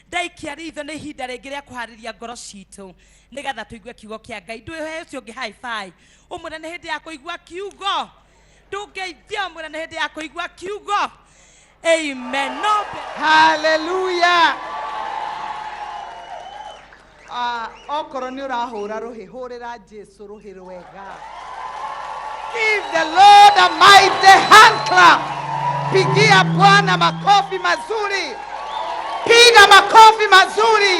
Ndaikia ritho nĩ ihinda rĩngĩ rĩa kũharĩria ngoro citũ nĩgetha tũigue kiugo kĩa Ngai. Ndũhe ũcio ũngĩ high five, ũmwĩre nĩ hĩndĩ ya kũigua kiugo. Ndũngeithia, ũmwĩre nĩ hĩndĩ ya kũigua kiugo. Amen. No Haleluya. Ah, okorwo nĩ ũrahũra rũhĩ, hũrĩra Jesu rũhĩ rwega. Give the Lord a mighty hand clap. Pigia Bwana makofi mazuri. Piga makofi mazuri.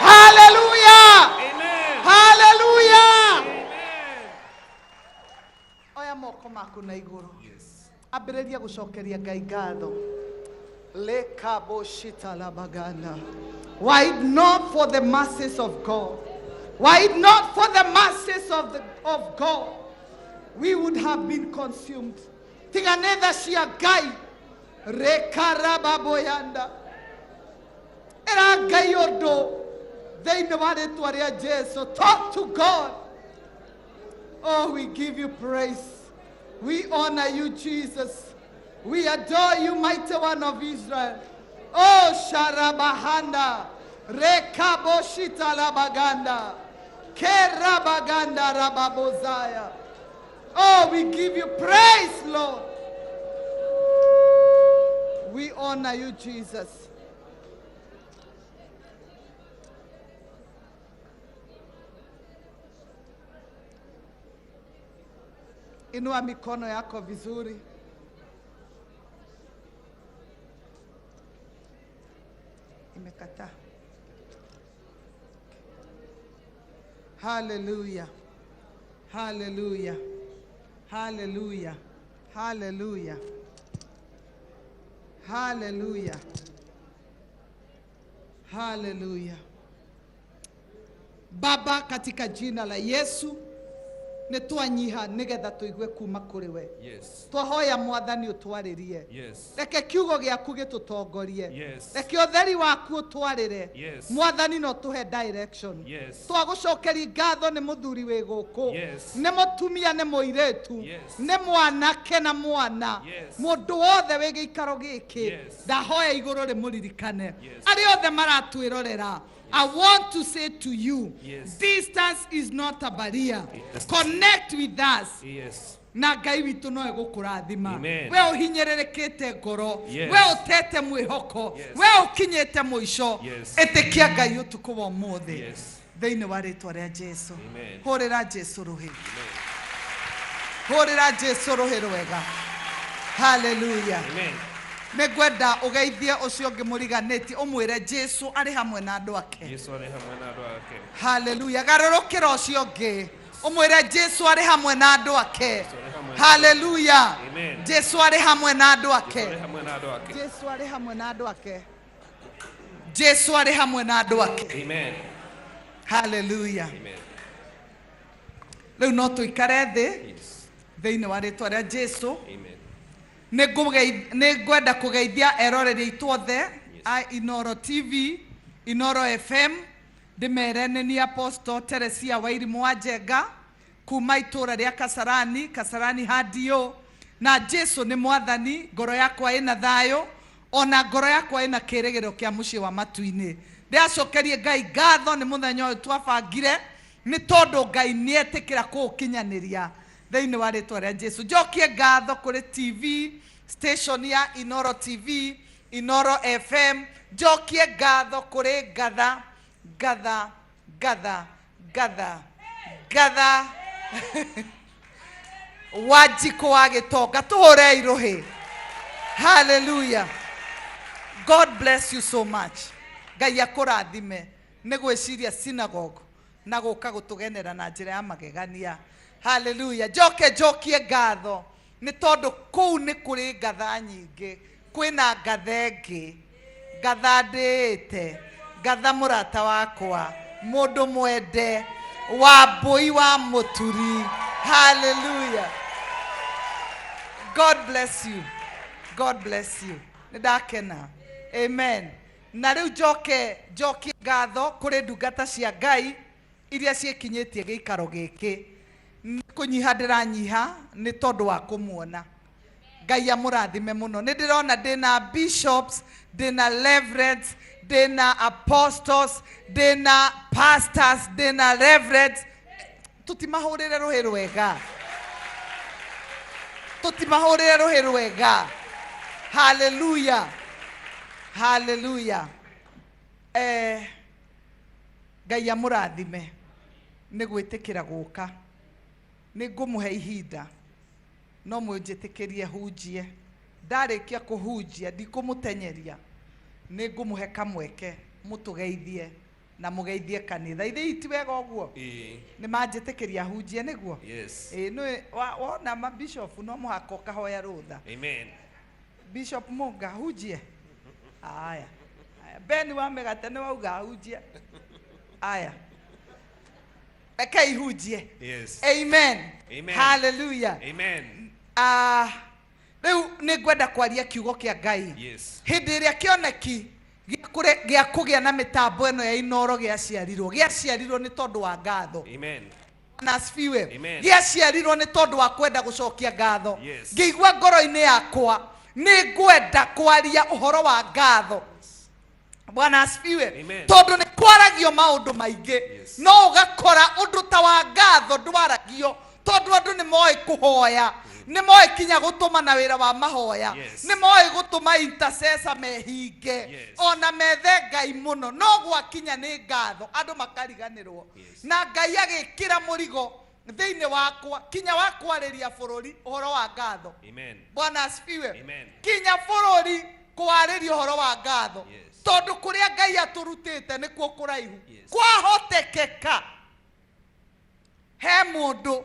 Haleluya. Amen. Haleluya. Amen. Oya moko maku na igũrũ. Yes. Ambĩrĩria gũcokeria Ngai ngatho. Lekaboshita. Why it not for the masses of God? Why it not for the masses of God? We would have been consumed. Tiga nĩ tha cia Ngai. Rekarababoyanda. Ĩra Ngai ũndũ thĩinĩ wa rĩtwa rĩa Jesu. Talk to God. Oh, we give you praise. We honor you, Jesus. We adore you, mighty one of Israel. Oh, Sharabahanda. Rekaboshita labaganda. Kerabaganda rababozaya. Oh, we give you praise, Lord. We honor you, Jesus. Inua mikono yako vizuri. Imekataa. Hallelujah. Hallelujah. Hallelujah. Hallelujah. Hallelujah. Hallelujah. Baba, katika jina la Yesu, nĩ twanyiha nĩgetha tũigue kuma kũrĩ we. Yes. Twahoya Mwathani ũtwarĩrie. Yes. Reke kiugo gĩaku gĩtũtongorie. Yes. Reke ũtheri waku ũtwarĩre. Yes. Mwathani no tũhe direction. Yes. Twagũcokeria ngatho nĩ mũthuri wĩ gũkũ. Yes. Nĩ mũtumia, nĩ mũirĩtu. Yes. Nĩ mwanake na mwana. Yes. Mũndũ wothe wĩ gĩikaro gĩkĩ. Yes. Ndahoya igũrũ rĩmũririkane. Yes. Arĩa othe maratwĩrorera. I want to say to you, Yes. distance is not a barrier. Yes. Connect with us. Yes. Na Ngai witũ no egũkũrathima. Amen. We ũhinyĩrĩrĩkĩte ngoro, Yes. we ũtete mwĩhoko, Yes. we ũkinyĩte mũico, Yes. ĩtĩkia Ngai ũtukũ wa ũmũthĩ Yes. thĩinĩ wa rĩtwa rĩa Jesu. Amen. Hũrĩra Jesu rũhĩ. Hũrĩra Jesu rũhĩ rwega. Haleluya. Amen. Nĩ ngwenda ũgeithie ũcio ũngĩ mũriganĩtie, ũmwĩre Jesu arĩ hamwe na andũ ake. Yesu arĩ hamwe na andũ ake. Haleluya. Garũrũkĩra ũcio ũngĩ, ũmwĩre Jesu arĩ hamwe na andũ ake. arĩ hamwe na Haleluya. Amen. Jesu arĩ hamwe na andũ Yesu arĩ ake. hamwe na andũ ake. Jesu arĩ hamwe na andũ ake. Jesu arĩ hamwe na andũ ake. Amen. Haleluya. Amen. Rĩu no tũikare thĩ Yes. thĩinĩ wa rĩtwa rĩa Jesu. Amen. Nĩ ngwenda kũgeithia eroreri aitũ othe a Inoro TV, Inoro FM, ndĩmere nĩ niĩ Apostle Teresia Wairimu wa Njenga kuma itũra rĩa Kasarani, Kasarani Hadio. Na Jesu nĩ Mwathani, ngoro yakwa ĩna thayũ, ona ngoro yakwa ĩna kĩrĩgĩrĩro kĩa mũciĩ wa matu-inĩ. Ndĩracokerie Ngai ngatho nĩ mũthenya ũyũ twabangire, nĩ tondũ Ngai nĩetĩkĩra kũũkinyanĩria thĩinĩ wa rĩtwa rĩa Jesu. Njokie ngatho kũrĩ TV station ya Inoro TV, Inoro FM. Njokie ngatho kũrĩ Ngatha, Ngatha, Ngatha, Ngatha, Ngatha Wanjikũ wa Gĩtonga. Tũhũrei rũhĩ. Hallelujah. God bless you so much. Ngai akũrathime nĩ gwĩciria synagogue na gũka gũtũgenera na njĩra ya magegania. Hallelujah. Njoke njokie ngatho nĩ tondũ kũu nĩ kũrĩ ngatha nyingĩ. Kwĩna ngatha ĩngĩ, ngatha ndĩĩte, ngatha mũrata wakwa, mũndũ mwende wa mbũi wa mũturi. Hallelujah. God bless you. God bless you. Nĩ ndakena. Amen. Na rĩu njoke njokie ngatho kũrĩ ndungata cia Ngai iria ciĩkinyĩtie gĩikaro gĩkĩ. Nĩ kũnyiha ndĩranyiha nĩ tondũ wa kũmuona. Ngai amũrathime mũno. Nĩ ndĩrona ndĩna bishops, ndĩna reverends, Ndĩna apostles, ndĩna pastors, ndĩna reverends. Tũtimahũrĩre rũhĩ rwega. Tũtimahũrĩre rũhĩ rwega. Hallelujah. Hallelujah. Ngai amũrathime nĩ gwĩtĩkĩra gũka. Nĩ ngũmũhe ihinda no mwĩnjĩtĩkĩrie hunjie. Ndarĩkia kũhunjia ndikũmũtenyeria, nĩ ngũmũhe kamweke mũtũgeithie na mũgeithie kanitha. Ithe ti wega ũguo? Nĩ manjĩtĩkĩria hunjie nĩguo? Yes. Nĩ wona ma bishop no mũhaka ũkahoya rũtha. Amen. Bishop Munga hunjie. Aya. Ben wa Megate nĩ wauga hunjie. Aya. Rekei hunjie. Yes. Amen. Amen. Hallelujah. Amen. Rĩu nĩ ngwenda kwaria kiugo kĩa Ngai. Yes. Hĩndĩ ĩrĩa kĩoneki gĩa kũgĩa na mĩtambo ĩno ya Inooro gĩaciarirwo, gĩaciarirwo nĩ tondũ wa ngatho. Amen. Na asifiwe. Amen. Gĩaciarirwo nĩ tondũ wa kwenda gũcokia ngatho. Yes. Ngĩigua ngoro-inĩ yakwa nĩ ngwenda kwaria ũhoro wa ngatho. Bwana asifiwe. Amen. Tondũ nĩ kwaragio maũndũ maingĩ. Yes. No ũgakora ũndũ ta wa ngatho ndwaragio tondũ andũ nĩ moĩ kũhoya, nĩ moĩ kinya gũtũma na wĩra wa mahoya, Yes. nĩ moĩ gũtũma intercessor mehinge, Yes. ona methe Ngai mũno, no gwakinya nĩ ngatho andũ makariganĩrwo. Yes. Na Ngai agĩkĩra mũrigo thĩinĩ wakwa kinya wa kwarĩria bũrũri ũhoro wa ngatho. Amen. Bwana asifiwe. Amen. Kinya bũrũri kwarĩria ũhoro wa ngatho. Yes. Tondũ kũrĩa Ngai atũrutĩte nĩkuo kũraihu. Yes. Kwahotekeka he mũndũ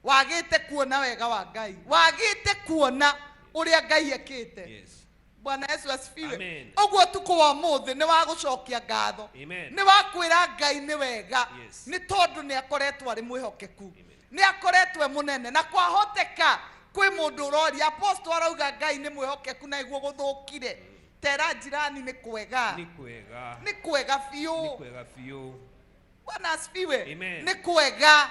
wagĩte kuona wega wa Ngai, wagĩte kuona ũrĩa Ngai ekĩte. Yes. Bwana Yesu asifiwe. Amen. Ũguo tukũ wa ũmũthĩ nĩ wa gũcokia ngatho. Amen. Nĩ wa kwĩra Ngai nĩ wega. Yes. Nĩ tondũ nĩ akoretwo arĩ mwĩhokeku. Amen. Nĩ akoretwo e mũnene na kwahoteka kwĩ mũndũ ũroria apostle arauga Ngai nĩ mwĩhokeku na iguo gũthũkire. Tera jirani nĩ kwega. Nĩ kwega. Nĩ kwega biũ. Nĩ kwega biũ. Bwana asifiwe. Amen. Nĩ kwega.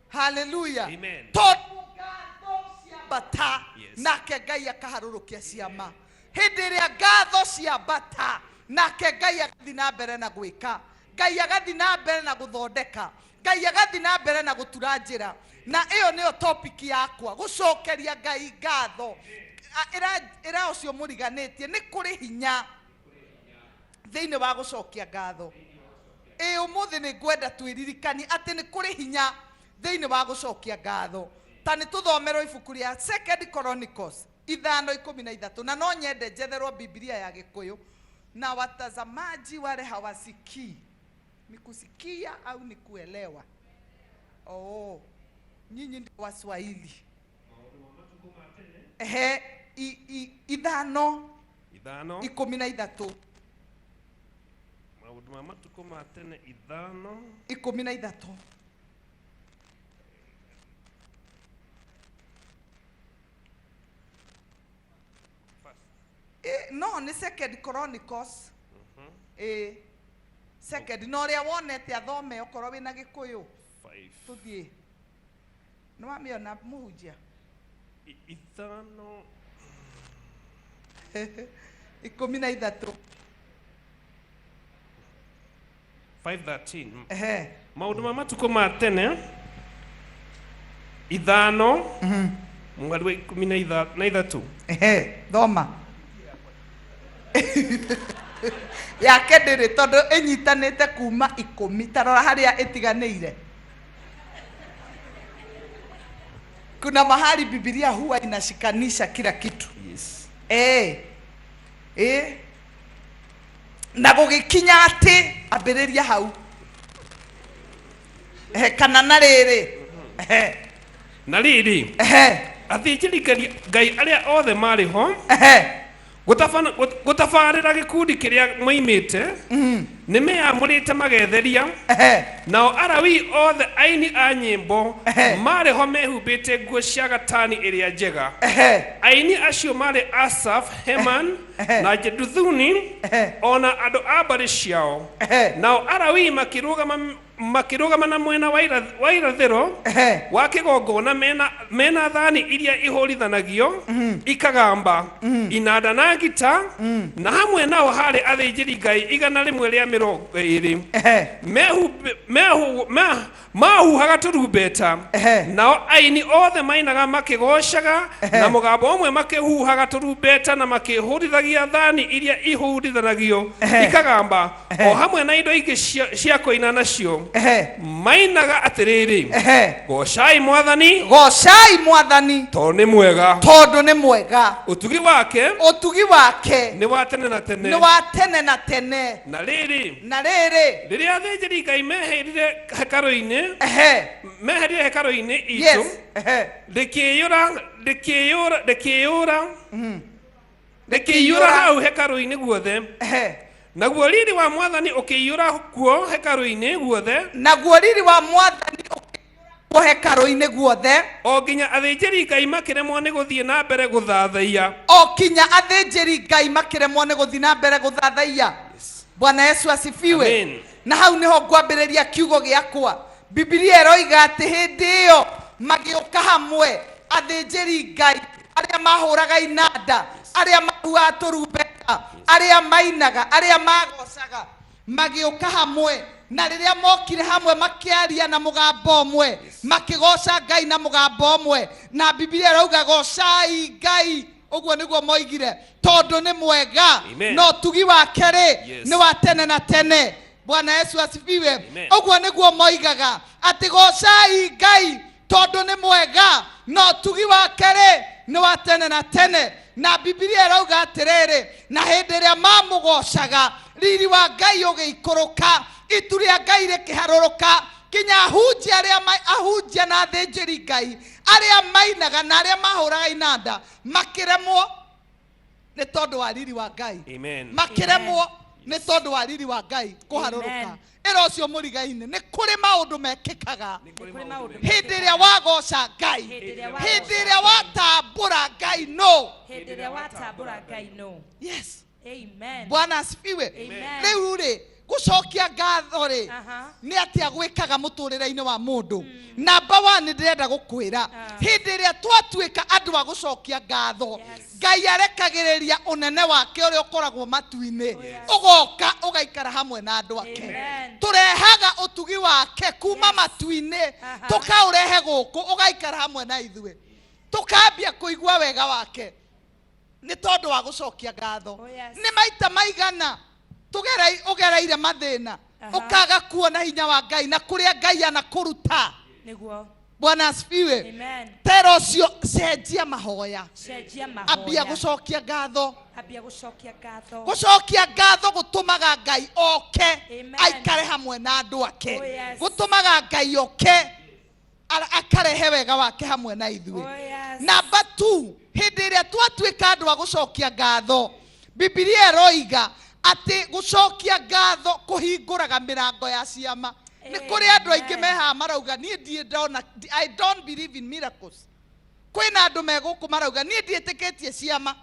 Hallelujah. Amen. Tondũ ngatho ciambata, Yes. nake Ngai akaharũrũkia ciama. Hĩndĩ ĩrĩa ngatho ciambata, nake Ngai agathiĩ na mbere na gwĩka. Ngai agathiĩ na mbere na gũthondeka. Ngai agathiĩ na mbere na gũtura njĩra. Na ĩyo nĩyo topic yakwa, gũcokeria Ngai ngatho. Ĩra ũcio mũriganĩtie nĩ kũrĩ hinya thĩinĩ wa gũcokia ngatho. Ĩ ũmũthĩ nĩ ngwenda twĩririkanie atĩ nĩ kũrĩ hinya thĩinĩ wa gũcokia ngatho. Ta nĩ tũthomerwo ibuku rĩa Second Chronicles 5:13, na no nyende njetherwo Biblia ya Gĩkũyũ. Na watazamaji wale hawasikii, ni kusikia au ni kuelewa? Oh, nyinyi ndio Waswahili. Ehe, 5 13. Maũndũ ma matukũ ma tene 5 13. No, nĩ Second Chronicles. Second, no ũrĩa wonete athome okorwo wĩna Gĩkũyũ. 5. Tũthiĩ. Nĩ wamĩona mũhunjia? 5 13. 5:13. Ehe. Maũndũ ma matukũ ma tene 5 mũhari wa 13. Ehe, thoma. Yake ndĩrĩ tondũ ĩnyitanĩte kuma 10, ta rora harĩa ĩtiganĩire. Kuna mahali Biblia huwa inashikanisha kila kitu. Yes. Na gũgĩkinya atĩ ambĩrĩria hau. Kana na rĩrĩ. Na rĩrĩ. Athĩnjĩri Ngai arĩa othe marĩ ho. Gũtabarĩra gĩkundi kĩrĩa moimĩte, nĩ meyamũrĩte magetheria, nao Alawii othe aini a nyĩmbo marĩ ho mehumbĩte nguo cia gatani ĩrĩa njega. Aini acio marĩ Asaph, Heman na Jeduthuni, ona andũ a mbarĩ ciao. Nao Alawii makĩrũgama na mwena wa irathĩro wa kĩgongona mena mena thani iria ihũrithanagio ikagamba, inanda na ngita, na hamwe nao harĩ athĩnjĩri Ngai 120 mahuhaga tũrumbeta. Nao aini othe mainaga makĩgoocaga na mũgambo ũmwe, makĩhuhaga tũrumbeta na makĩhũrithagia thani iria ihũrithanagio ikagamba, o hamwe na indo ingĩ cia kũina nacio. Mainaga atĩrĩrĩ, "Goocai Mwathani, Gocai Mwathani, tondũ nĩ mwega, tondũ nĩ mwega, ũtugi wake ũtugi wake nĩ wa tene na tene." nĩ wa tene na tene. Na rĩrĩ, Na rĩrĩ, rĩrĩa athĩnjĩri Ngai meherire hekarũ-inĩ, meherire hekarũ-inĩ itũ rĩkĩiyũra rĩkĩiyũra rĩkĩiyũra rĩkĩiyũra hau hekarũ-inĩ guothe. Naguo riri wa Mwathani ũkĩiyũra kuo hekarũ-inĩ guothe, Naguo riri wa Mwathani ũkĩiyũra kuo hekarũ-inĩ guothe, o nginya athĩnjĩri Ngai makĩremwo nĩ gũthiĩ na mbere gũthathaiya. O kinya athĩnjĩri Ngai makĩremwo nĩ gũthiĩ na mbere gũthathaiya. Bwana Yesu asifiwe. Amen. Na hau nĩho ngwambĩrĩria kiugo gĩakwa. Bibilia ĩroiga atĩ hĩndĩ ĩyo magĩũka hamwe athĩnjĩri Ngai arĩa mahũraga inanda, arĩa mahuhaga tũrumbeta, arĩa mainaga, arĩa magocaga, magĩũka hamwe. Na rĩrĩa mokire hamwe, makĩaria na mũgambo ũmwe, makĩgoca Ngai na mũgambo ũmwe. Na Bibilia ĩrauga, "Gocai Ngai," ũguo nĩguo moigire, "tondũ nĩ mwega, Amen. na ũtugi wake rĩ nĩ wa tene na tene." Bwana Yesu asifiwe. Amen. Ũguo nĩguo moigaga atĩ, "Gocai Ngai tondũ nĩ mwega, na ũtugi wake rĩ nĩ wa tene na tene." Na Bibilia ĩrauga atĩrĩrĩ, na hĩndĩ ĩrĩa mamũgocaga, riri wa Ngai ũgĩikũrũka, itu rĩa Ngai rĩkĩharũrũka, kinya ahunjia arĩa ahunjia na athĩnjĩri Ngai arĩa mainaga na arĩa mahũraga inanda makĩremwo nĩ tondũ wa riri wa Ngai. Amen. Makĩremwo nĩ tondũ wa riri wa Ngai kũharũrũka. Amen. Ĩra ũcio mũrigainĩ nĩ kũrĩ maũndũ mekĩkaga Nĩ kũrĩ maũndũ hĩndĩ ĩrĩa wagoca Ngai, Hĩndĩ ĩrĩa hĩndĩ wagoca ĩrĩa watambũra Ngai no. Hĩndĩ ĩrĩa watambũra Ngai no. Yes. Amen. Bwana asifiwe. Amen. Rĩu rĩ, gũcokia ngatho rĩ, nĩ atĩa gwĩkaga mũtũrĩre-inĩ wa mũndũ? Namba one, ndĩrenda gũkwĩra, hĩndĩ ĩrĩa twatuĩka andũ a gũcokia ngatho, Ngai arekagĩrĩria ũnene wake ũrĩa ũkoragwo matu-inĩ, ũgoka ũgaikara hamwe na andũ ake. Amen. Tũrehaga ũtugi wake kuma matu-inĩ, tũkaũrehe gũkũ, ũgaikara hamwe na ithuĩ, tũkambia kũigua wega wake nĩ tondũ wa gũcokia ngatho. Oh, yes. Nĩ maita maigana ũgereire mathĩna, ũkaga kuona hinya wa Ngai na kũrĩa Ngai anakũruta? Nĩguo. Bwana asifiwe. Amen. Tera ũcio, cenjia mahoya. Cenjia Ambia mahoya. Gũcokia ngatho. Ambia gũcokia ngatho. Gũcokia ngatho gũtũmaga Ngai oke, Amen. aikare hamwe na andũ ake. Oh, yes. Gũtũmaga Ngai oke akarehe wega wake hamwe na ithuĩ. Oh, yes. Namba 2, hĩndĩ ĩrĩa twatuĩka andũ a gũcokia ngatho, Bibilia ĩroiga atĩ gũcokia ngatho kũhingũraga mĩrango ya ciama. Nĩ kũrĩ andũ aingĩ Amen. mehaha marauga, "Niĩ ndirĩ ndona, I don't believe in miracles." Kwĩna andũ me gũkũ marauga, "Niĩ ndiĩtĩkĩtie ciama."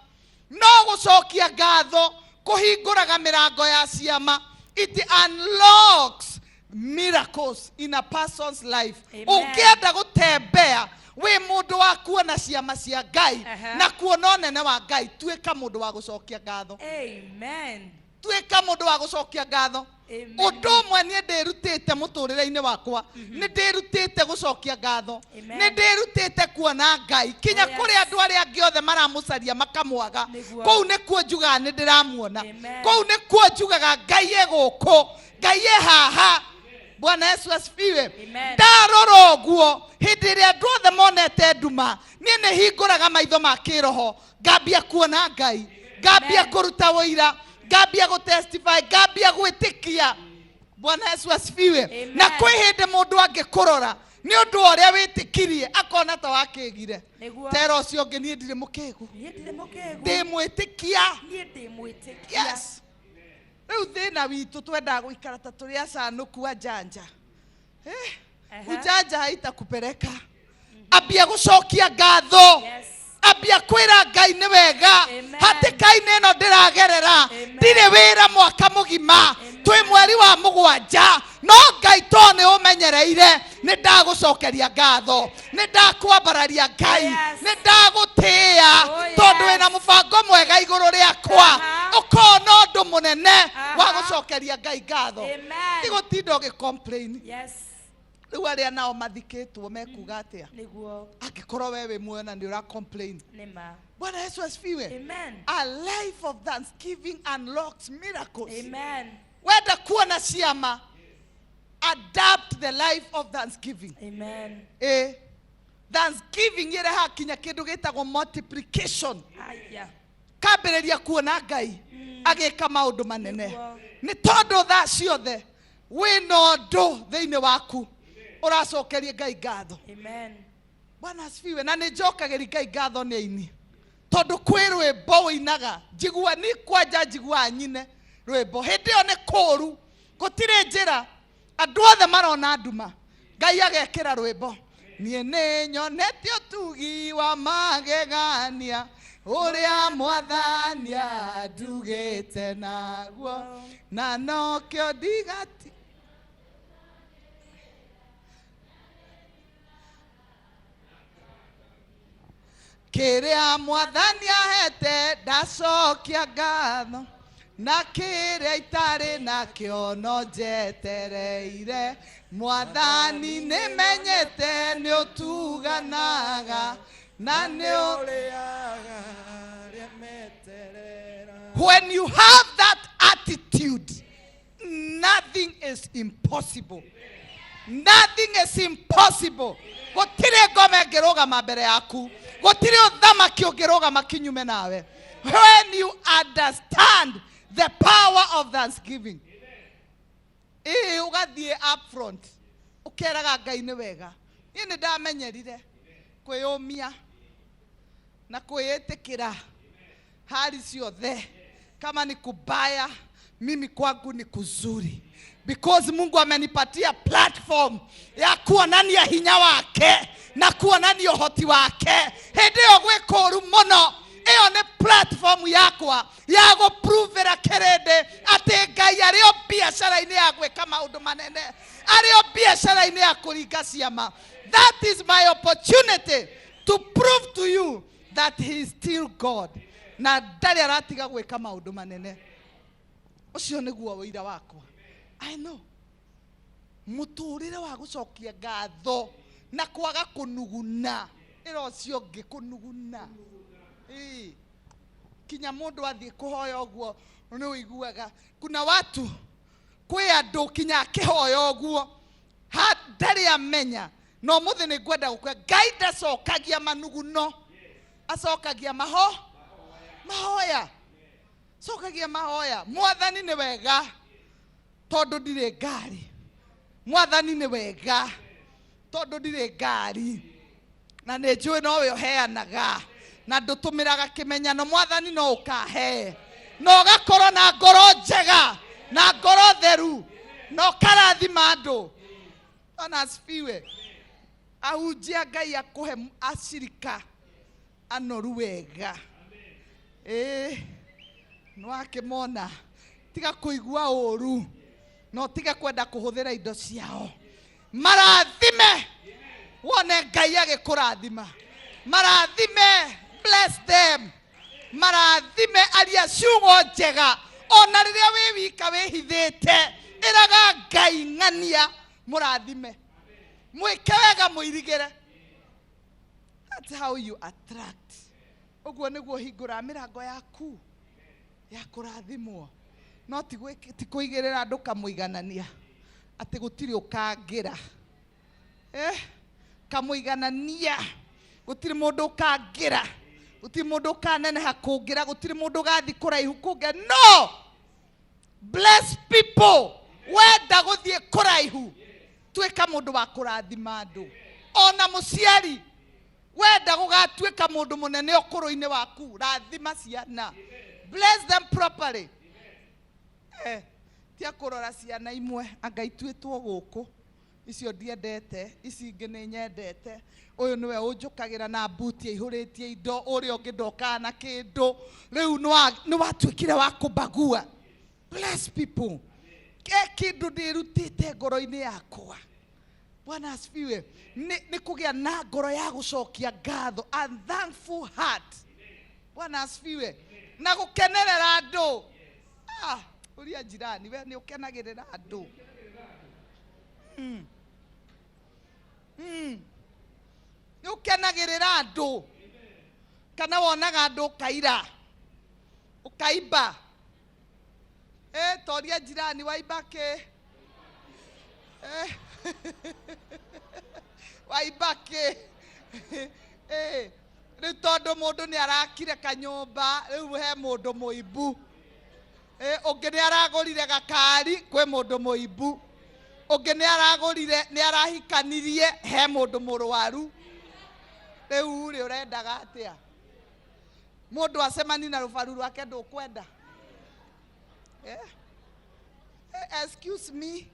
No gũcokia ngatho kũhingũraga mĩrango ya ciama. It unlocks miracles in a person's life. Amen. Ũngĩenda gũtembea wĩ mũndũ wa kuona ciama cia Ngai na kuona ũnene wa Ngai, tuĩka mũndũ wa gũcokia ngatho. Amen. Tuĩka mũndũ wa gũcokia ngatho. Amen. Ũndũ ũmwe niĩ ndĩrutĩte mũtũrĩre-inĩ wakwa, nĩ ndĩrutĩte gũcokia ngatho. Amen. Nĩ ndĩrutĩte kuona Ngai kinya Oh, yes. kũrĩ andũ arĩa angĩ othe maramũcaria makamwaga. Nĩguo. Kũu nĩkuo njugaga nĩ ndĩramuona. Amen. Kũu nĩkuo njugaga Ngai e gũkũ, Ngai e haha. Bwana Yesu asifiwe. Amen. Ndarora ũguo, hĩndĩ ĩrĩa andũ othe monete nduma, niĩ nĩ hingũraga maitho ma kĩroho, ngambia kuona Ngai, ngambia Amen. kũruta ũira, ngambia gũtestify, ngambia gwĩtĩkia. Bwana Yesu asifiwe. Amen. Na kwĩ hĩndĩ mũndũ angĩkũrora nĩ ũndũ wa ũrĩa wĩtĩkirie, akona ta wakĩgire. Nĩguo. Tera ũcio ũngĩ, niĩ ndirĩ mũkĩgu, Niĩ ndirĩ mũkĩgu. Ndĩ mwĩtĩkia. Niĩ ndĩ mwĩtĩkia. Yes. Rĩu thĩna witũ, twendaga gũikara ta tũrĩ acanũku anjanja. Ujanja haitakupeleka. Ambia gũcokia ngatho. Ambia kwĩra Ngai nĩ wega. Amen. Hatĩka-inĩ ĩno ndĩragerera, Amen. ndirĩ wĩra mwaka mũgima, Amen. Twĩ mweri wa mũgwanja, no Ngai to nĩ ũmenyereire, nĩ ndagũcokeria ngatho, nĩ ndakwambararia Ngai, nĩ ndagũtĩĩa, tondũ wĩna mũbango mwega igũrũ rĩakwa, ũkona ũndũ mũnene wa gũcokeria Ngai ngatho. Ti gũtinda ũgĩ complain. Rĩu arĩa nao mathikĩtwo mekuga atĩa? Angĩkorwo we wĩ muoyo na nĩ ũra complain. Bwana Yesu asifiwe. Amen. A life of thanksgiving unlocks miracles. Amen. Wenda kuona ciama, adapt the life of thanksgiving. Amen. Thanksgiving ĩrehaga kinya kĩndũ gĩtagwo multiplication. Aya. Kambĩrĩria kuona Ngai agĩka maũndũ manene. Nĩ tondũ thaa ciothe wĩna ũndũ thĩinĩ waku ũracokeria Ngai ngatho. Amen. Bwana asifiwe. Na nĩ njokagĩria Ngai ngatho nĩ aini, tondũ kwĩ rwĩmbo ũinaga njigua ni kwanja njiguaga nyine rwĩmbo hĩndĩ ĩyo nĩ kũũru, gũtirĩ njĩra, andũ othe marona nduma, Ngai agekĩra rwĩmbo, niĩ nĩ nyonete ũtugi wa magegania ũrĩa Mwathani andugĩte naguo, na nokĩo ndigati kĩrĩa Mwathani ahete ndacokia ngatho, na kĩrĩa itarĩ nakĩo no njetereire. Mwathani nĩmenyete nĩ ũtuganaga na nĩ ũrĩaga arĩa meterera. When you have that attitude, nothing is impossible. Nothing is impossible. Gũtirĩ ngoma ĩngĩrũgama mbere yaku, gũtirĩ ũthamaki ũngĩrũgama kinyume nawe. When you understand the power of thanksgiving, ĩĩ ũgathiĩ up front ũkeraga Ngai nĩ wega. Niĩ nĩ ndamenyerire kwĩyũmia na kwĩĩtĩkĩra hali ciothe. Kama ni kubaya, mimi kwangu ni kuzuri, because Mungu amenipatia platform ya kuonania hinya wake na kuonania ũhoti wake. Hĩndĩ ĩyo gwĩ kũũru mũno, ĩyo nĩ platform yakwa ya gũpruvĩra kĩrĩndĩ atĩ Ngai arĩ o biacara-inĩ ya gwĩka maũndũ manene, arĩ o biacara-inĩ ya kũringa ciama. That is my opportunity to prove to you that he is still God, na ndarĩ aratiga gwĩka maũndũ manene. Ũcio nĩguo ũira wakwa. I know mũtũrĩre wa gũcokia ngatho na kwaga kũnuguna, ĩra ũcio ũngĩ kũnuguna. Ĩĩ, kinya mũndũ athiĩ kũhoya ũguo nĩ ũiguaga kuna watu, kwĩ andũ kinya akĩhoya ũguo ndarĩ amenya. No mũthĩ nĩ ngwenda gũkwĩra Ngai ndacokagia manuguno, acokagia mahoya, cokagia mahoya. Mwathani nĩ wega tondũ ndirĩ ngari, Mwathani nĩ wega tondũ ndirĩ ngari, na nĩ njũĩ nowe ũheanaga na ndũtũmĩraga kĩmenyano. Mwathani no ũkahe na ũgakorwo na ngoro njega na ngoro theru na ũkarathima andũ. Ona asifiwe. Ahunjia Ngai akũhe acirika anoru wega. Ĩĩ, nĩwakĩmona. Tiga kũigua ũru na ũtige kwenda kũhũthĩra indo ciao. Marathime wone Ngai agĩkũrathima. Marathime, bless them. Marathime aria ciugo njega ona rĩrĩa wĩ wika wĩhithĩte, ĩraga Ngai ng'ania mũrathime, mwĩke wega, mũirigĩre. That's how you attract. Ũguo nĩguo hingũraga mĩrango yaku ya kũrathimwo. No ti kũigĩrĩra andũ kamũiganania atĩ gũtirĩ ũkangĩra. Kamũiganania, gũtirĩ mũndũ ũkangĩra, gũtirĩ mũndũ ũkaneneha kũngĩra, gũtirĩ mũndũ ũgathiĩ kũraihu kũngĩra. No, bless people. Wenda gũthiĩ kũraihu, tuĩka mũndũ wa kũrathima andũ. Ona mũciari, wenda gũgatuĩka mũndũ mũnene ũkũrũ-inĩ waku, rathima ciana. Bless them properly. Tia kũrora ciana imwe, anga ituĩtwo gũkũ, icio ndiendete, ici ingĩ nĩ nyendete, ũyũ nĩwe ũnjũkagĩra na mbuti aihũrĩtie indo, ũrĩa ũngĩ ndokaga na kĩndũ. Rĩu nĩ watuĩkire wa kũmbagua. Bless people. Kindu ndirutite ngoro-inĩ yakwa. Bwana asifiwe. Nĩ kũgĩa na ngoro ya gũcokia ngatho, a thankful heart. Bwana asifiwe. Na gũkenerera andũ. Ah, ũria jirani, we nĩ ũkenagĩrĩra andũ. Nĩ ũkenagĩrĩra andũ. Kana wonaga andũ ũkaira, ũkaimba. Toria jirani waimba kĩ? Waimba kĩ? Rĩu tondũ mũndũ nĩ arakire kanyũmba, rĩu he mũndũ mũimbu. Ũngĩ nĩ aragũrire gakari, kwĩ mũndũ mũimbu. Ũngĩ nĩ aragũrire, nĩ arahikanirie, he mũndũ mũrwaru. Rĩu rĩ ũrendaga atĩa? Mũndũ acemani na rũbaru rwake ndũkwenda. Excuse me.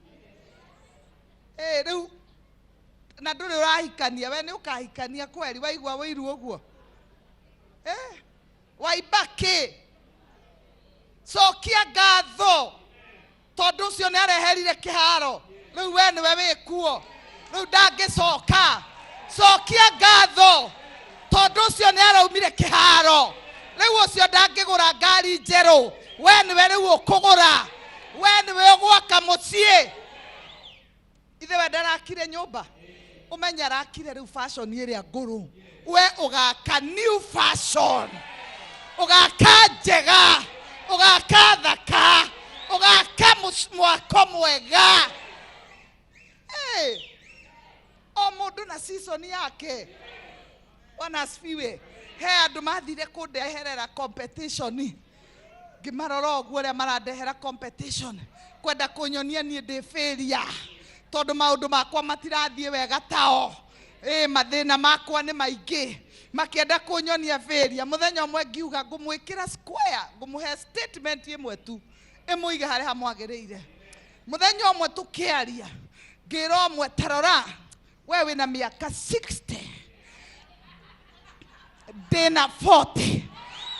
Rĩu na ndũrĩ ũrahikania, we nĩ ũkahikania kweri, waigua wĩiru ũguo. Waimba kĩ? Cokia ngatho tondũ ũcio nĩ areherire kĩharo. Rĩu we nĩwe wĩkuo, rĩu ndangĩcoka. Cokia ngatho tondũ ũcio nĩ araumire kĩharo. Rĩu ũcio ndangĩgũra ngari njerũ, we nĩwe rĩu ũkũgũra, we nĩwe ũgwaka mũciĩ. Ithe we ndarakire nyũmba, ũmenye arakire rĩu fashion ĩrĩa ngũrũ. We ũgaka new fashion, ũgaka njega, ũgaka thaka, ũgaka mwako mwega. O mũndũ na season yake. Bwana asifiwe. He andũ mathire kũndeherera competition, ngĩmarora ũguo ũrĩa marandehera competition, kwenda kũnyonia niĩ ndĩ failure tondũ maũndũ makwa matirathiĩ wega tao. Mathĩna makwa nĩ maingĩ, makĩenda kũnyonia failure. Mũthenya ũmwe ngiuga ngũmwĩkĩra square, ngũmũhe statement ĩmwe tu ĩmũige harĩa hamwagĩrĩire. Mũthenya ũmwe tũkĩaria, ngĩra ũmwe, tarora we wĩna mĩaka 60, ndĩna 40,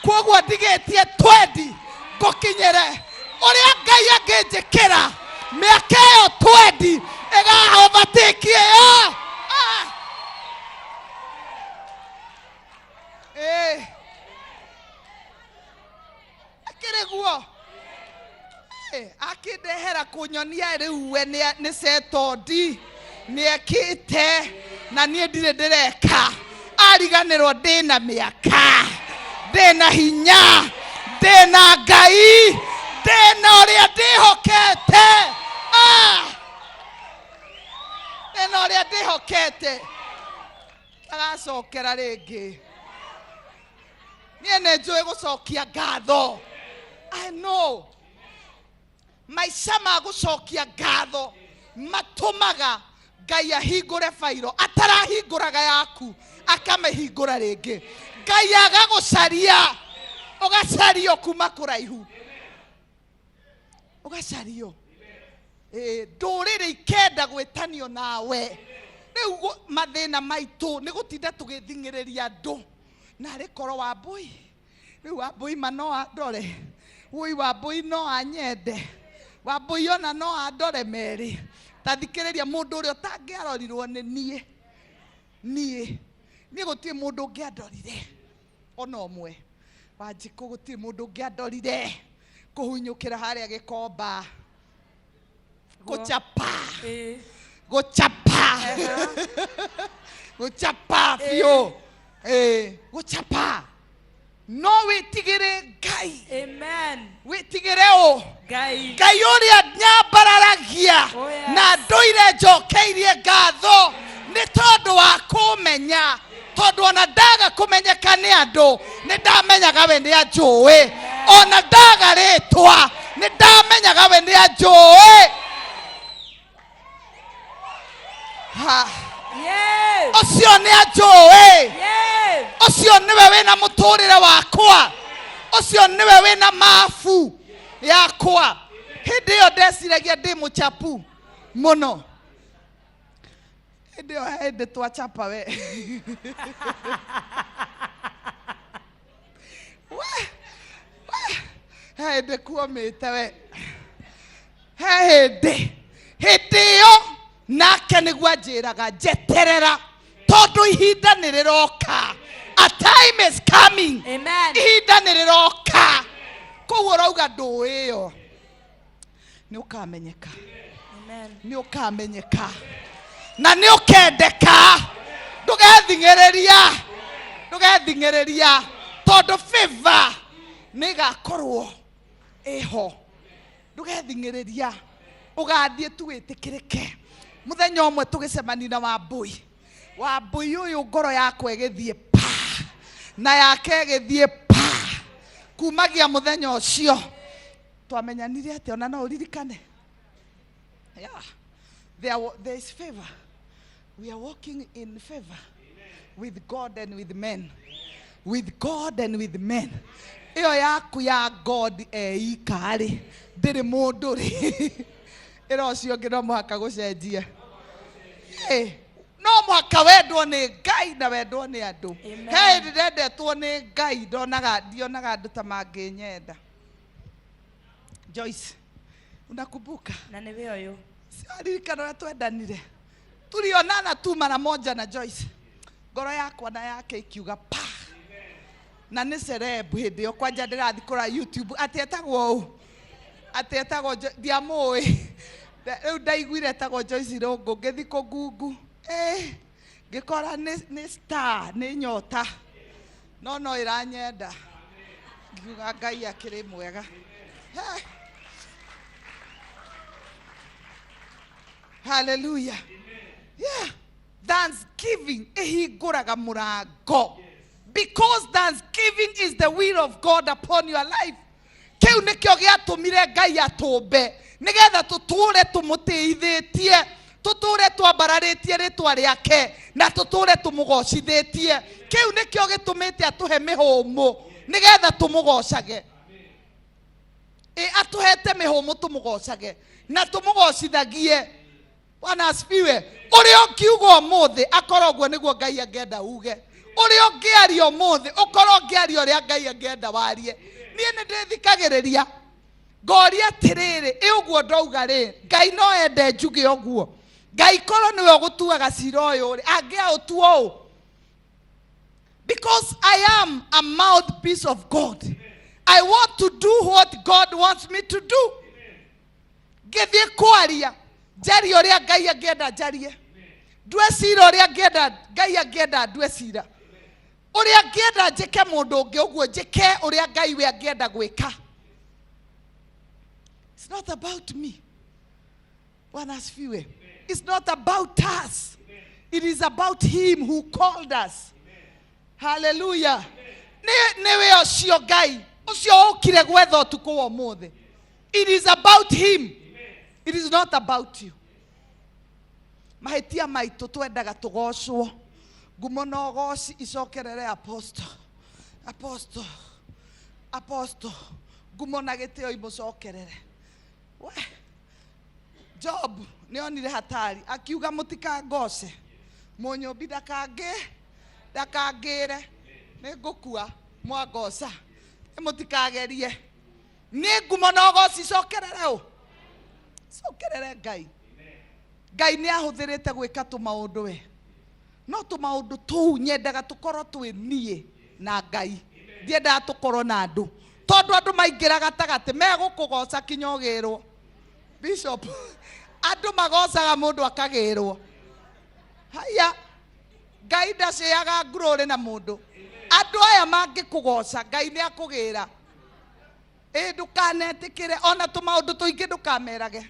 koguo ndigĩtie 20 ngũkinyĩre ũrĩa Ngai angĩnjĩkĩra mĩaka ĩyo 20 ĩgaovatĩki ĩyo. Akĩrĩ guo. Akĩndehera kũnyonia rĩu we nĩ setondi, nĩ ekĩte na niĩ ndirĩ ndĩreka. Ariganĩrwo ndĩna mĩaka, ndĩna hinya, ndĩna Ngai, ndĩna ũrĩa ndĩhokete. Ndĩna ũrĩa ndĩhokete. Agacokera rĩngĩ. Niĩ nĩ njũĩ gũcokia ngatho. I know. Maica ma gũcokia ngatho matũmaga Ngai ahingũre bairo atarahingũraga yaku, akamĩhingũra rĩngĩ. Ngai agagũcaria, ũgacario kuma kũraihu, ũgacario. Ndũrĩrĩ ikenda gwĩtanio nawe. Rĩu mathĩna maitũ nĩ gũtinda tũgĩthing'ĩrĩria andũ. Narĩ korwo Wambũi, rĩu Wambũi ma no andore, wũi Wambũi no anyende, Wambũi ona no andore merĩ. Ta thikĩrĩria mũndũ ũrĩa ũtangĩarorirwo nĩ niĩ. Niĩ gũtirĩ mũndũ ũngĩandorire ona ũmwe. Wanjikũ gũtirĩ mũndũ ũngĩandorire kũhunyũkĩra harĩa Gĩkomba, gũchapa, gũchapa, gũchapa biũ. Gũchapa. No wĩtigĩre Ngai. Amen. Wĩtigĩre ũ? Ngai. Ngai ũrĩa nyambararagia na ndũire njokeirie ngatho nĩ tondũ wa kũmenya, tondũ ona ndaga kũmenyeka nĩ andũ nĩ ndamenyaga we nĩ anjũĩ, ona ndaga rĩtwa nĩ ndamenyaga we nĩ anjũĩ. Ũcio nĩ anjũĩ. Ũcio nĩwe wĩna mũtũrĩre wakwa, ũcio nĩwe wĩna mabu yakwa. Hĩndĩ ĩyo ndeciragia ndĩ mũchapu mũno. Hĩndĩ ĩyo hĩndĩ twachapa we. We, hĩndĩ kuomĩte we. He hĩndĩ hĩndĩ ĩyo nake nĩguo anjĩraga njeterera tondũ ihinda nĩ rĩroka. A time is coming. Amen. Ihinda nĩ rĩroka. Koguo ũrauga ndũĩ ĩyo nĩ ũkamenyeka. Amen. Nĩ ũkamenyeka na nĩ ũkendeka. Ndũgething'ĩrĩria, ndũgething'ĩrĩria tondũ favor nĩ ĩgakorwo ĩho. Ndũgething'ĩrĩria, ũgathiĩ tu wĩtĩkĩrĩke. Mũthenya ũmwe tũgĩcemania na Wambũi, Wambũi ũyũ ngoro yakwa ĩgĩthiĩ pa na yake ĩgĩthiĩ pa. Kumagia mũthenya ũcio twamenyanire atĩa, ona no ũririkane? Yeah. There is favor. We are walking in favor with God and with men. With God and with men. Ĩyo yaku ya God eika rĩ, ndĩrĩ mũndũ rĩ. Ĩra ũcio ũngĩ no mũhaka gũcenjia. No mũhaka wendwo nĩ Ngai na wendwo nĩ andũ. Amen. He hĩndĩ ndendetwo nĩ Ngai, ndionaga andũ ta mangĩnyenda. Joyce, unakumbuka? Na nĩwe ũyũ. Siwaririkana ũrĩa twendanire. Tulionana tu mara moja na Joyce. Ngoro yakwa na yake ikiuga pa. Na nĩ celeb hĩndĩ ĩyo kwanja ndĩrathiĩ kũrora YouTube atĩ etagwo ũ? Atĩ etagwo ndiamũĩ. Rĩu ndaiguire etagwo Joyce Irũngũ, ngĩthiĩ kũngungu. Ngĩkora nĩ star, nĩ nyota. No no ĩranyenda. Ngiuga Ngai akĩrĩ mwega. Hey. Hallelujah. Yeah. Thanksgiving ihingũraga mũrango. Because thanksgiving is the will of God upon your life. Kĩu nĩkĩo gĩatũmire Ngai atũmbe nĩgetha tũtũre tũmũtĩithĩtie, tũtũre twambararĩtie rĩtwa rĩake na tũtũre tũmũgocithĩtie. Kĩu nĩkĩo gĩtũmĩte atũhe mĩhũmũ nĩgetha tũmũgocage. Atũhete mĩhũmũ tũmũgocage na tũmũgocithagie. Bwana asifiwe. Ũrĩa ũngiuga ũmũthĩ akorwo ũguo nĩguo Ngai angĩenda uge. Ũrĩa ũngĩaria ũmũthĩ ũkorwo ũngĩaria ũrĩa Ngai angĩenda warie. Niĩ nĩ ndĩthikagĩrĩria ngoria atĩrĩrĩ, ĩ ũguo ndauga rĩ, Ngai no ende njuge ũguo. Ngai korwo nĩwe ũgũtuaga cira ũyũ rĩ, angĩaũtua ũũ. Because I am a mouthpiece of God. I want to do what God wants me to do. Ngĩthiĩ kwaria, njarie ũrĩa Ngai angĩenda njarie. Ndue cira ũrĩa angĩenda Ngai angĩenda ndue cira. Ũrĩa angĩenda njĩke mũndũ ũngĩ ũguo njĩke ũrĩa Ngai we angĩenda gwĩka. It's not about me. Bwana asifiwe. It's not about us. It is about him who called us. Hallelujah. Nĩwe ũcio Ngai ũcio ũkire gwetha ũtukũ wa ũmũthĩ. It is about him. It is not about you. Mahĩtia maitũ twendaga tũgocwo. Ngumo na ũgoci icokerere apostle. Apostle. Apostle. Ngumo na gĩtĩo imũcokerere. We. Job nĩonire hatari akiuga mũtikangoce. Mũnyũmbi ndakangĩre. Nĩngũkua mwangoca. Mũtikagerie. Nĩ ngumo na ũgoci icokerere ũ. Cokerere Ngai. Ngai nĩ ahũthĩrĩte gwĩka tũmaũndũ we. No tũmaũndũ tũu nyendaga tũkorwo twĩ niĩ na Ngai. Ndiendaga tũkorwo na andũ. Tondũ andũ maingĩra gatagatĩ megũkũgoca kinya ũgĩrwo. Bishop, andũ magocaga mũndũ akagĩrwo. Haya, Ngai ndaceaga ngurũrĩ na mũndũ. Andũ aya mangĩkũgoca, Ngai nĩ akũgĩra. Ĩ ndũkanetĩkĩre ona tũmaũndũ tũingĩ ndũkamerage.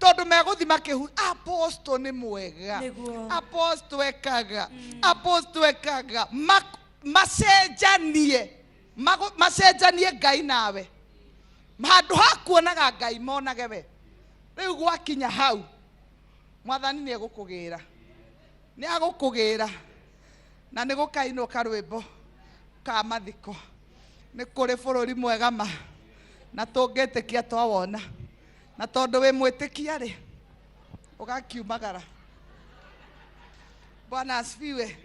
Tondũ megũthiĩ makĩhu, apostle nĩ mwega. Nĩguo. Apostle ekaga. Apostle ekaga. Macenjanie. Macenjanie Ngai nawe. Handũ ha kuonaga Ngai monage we. Rĩu gwakinya hau, Mwathani nĩ egũkũgĩra. Nĩ agũkũgĩra. Na nĩ gũkainwo karwĩmbo ka mathiko. Nĩ kũrĩ bũrũri mwega ma. Na tũngĩtĩkia twawona. Na tondũ wĩ mwĩtĩkia rĩ, ũgakiumagara. Bwana asifiwe.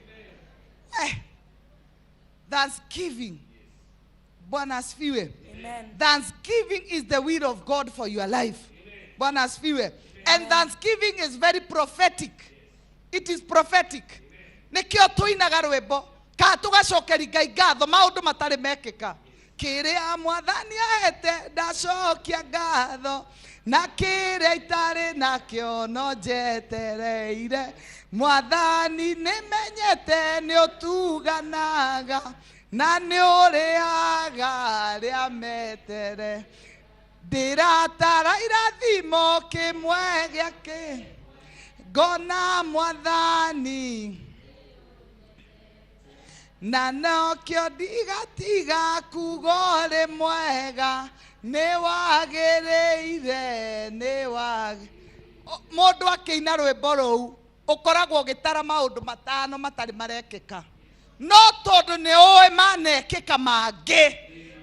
Thanksgiving. Bwana asifiwe. Amen. Thanksgiving is the will of God for your life. Bwana asifiwe. And thanksgiving is very prophetic. It is prophetic. Nĩkĩo tũinaga rwĩmbo kana tũgacokeria Ngai ngatho maũndũ matarĩ mekĩka. Kĩrĩa mwathani ahete ndacokia ngatho, na kĩrĩa itarĩ nakĩo no njetereire. Mwathani nĩmenyete nĩũtuganaga na nĩũrĩaga arĩa metere. Ndĩratara irathimo kĩmwe gĩake, ngona mwathani na nokĩo ndigatiga kuga ũrĩ mwega, nĩwagĩrĩire, nĩwagĩ. Mũndũ akĩina rwĩmbo rũu ũkoragwo ũgĩtara maũndũ matano matarĩ marekĩka, no tondũ nĩ ũĩ manekĩka mangĩ,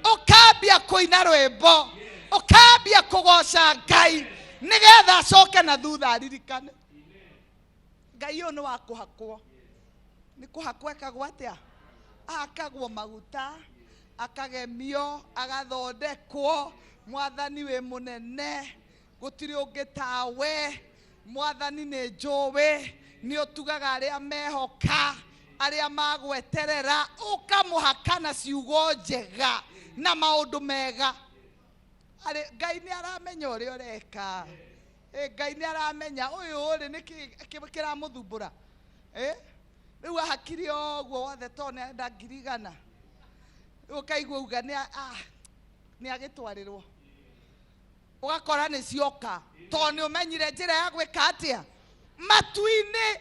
ũkambia kũina rwĩmbo, ũkambia kũgoca Ngai nĩgetha acoke na thutha aririkane. Ngai ũyũ nĩ wa kũhakwo. Nĩ kũhakwo ekagwo atĩa? Ahakagwo maguta, akagemio, agathondekwo. Mwathani wĩ mũnene, gũtirĩ ũngĩ tawe. Mwathani nĩ njũĩ, nĩ ũtugaga arĩa mehoka, arĩa magweterera, ũkamũhaka na ciugo njega na maũndũ mega. Arĩ Ngai nĩ aramenya ũrĩa ũreka. Ngai nĩ aramenya ũyũ rĩ nĩkĩ kĩramũthumbũra. Rĩu ahakire ũguo wothe tondũ nĩ arenda 100,000. Rĩu ũkaigua auga nĩ agĩtwarĩrwo. Ũgakora nĩ cioka tondũ nĩ ũmenyire njĩra ya gwĩka atĩa matu-inĩ,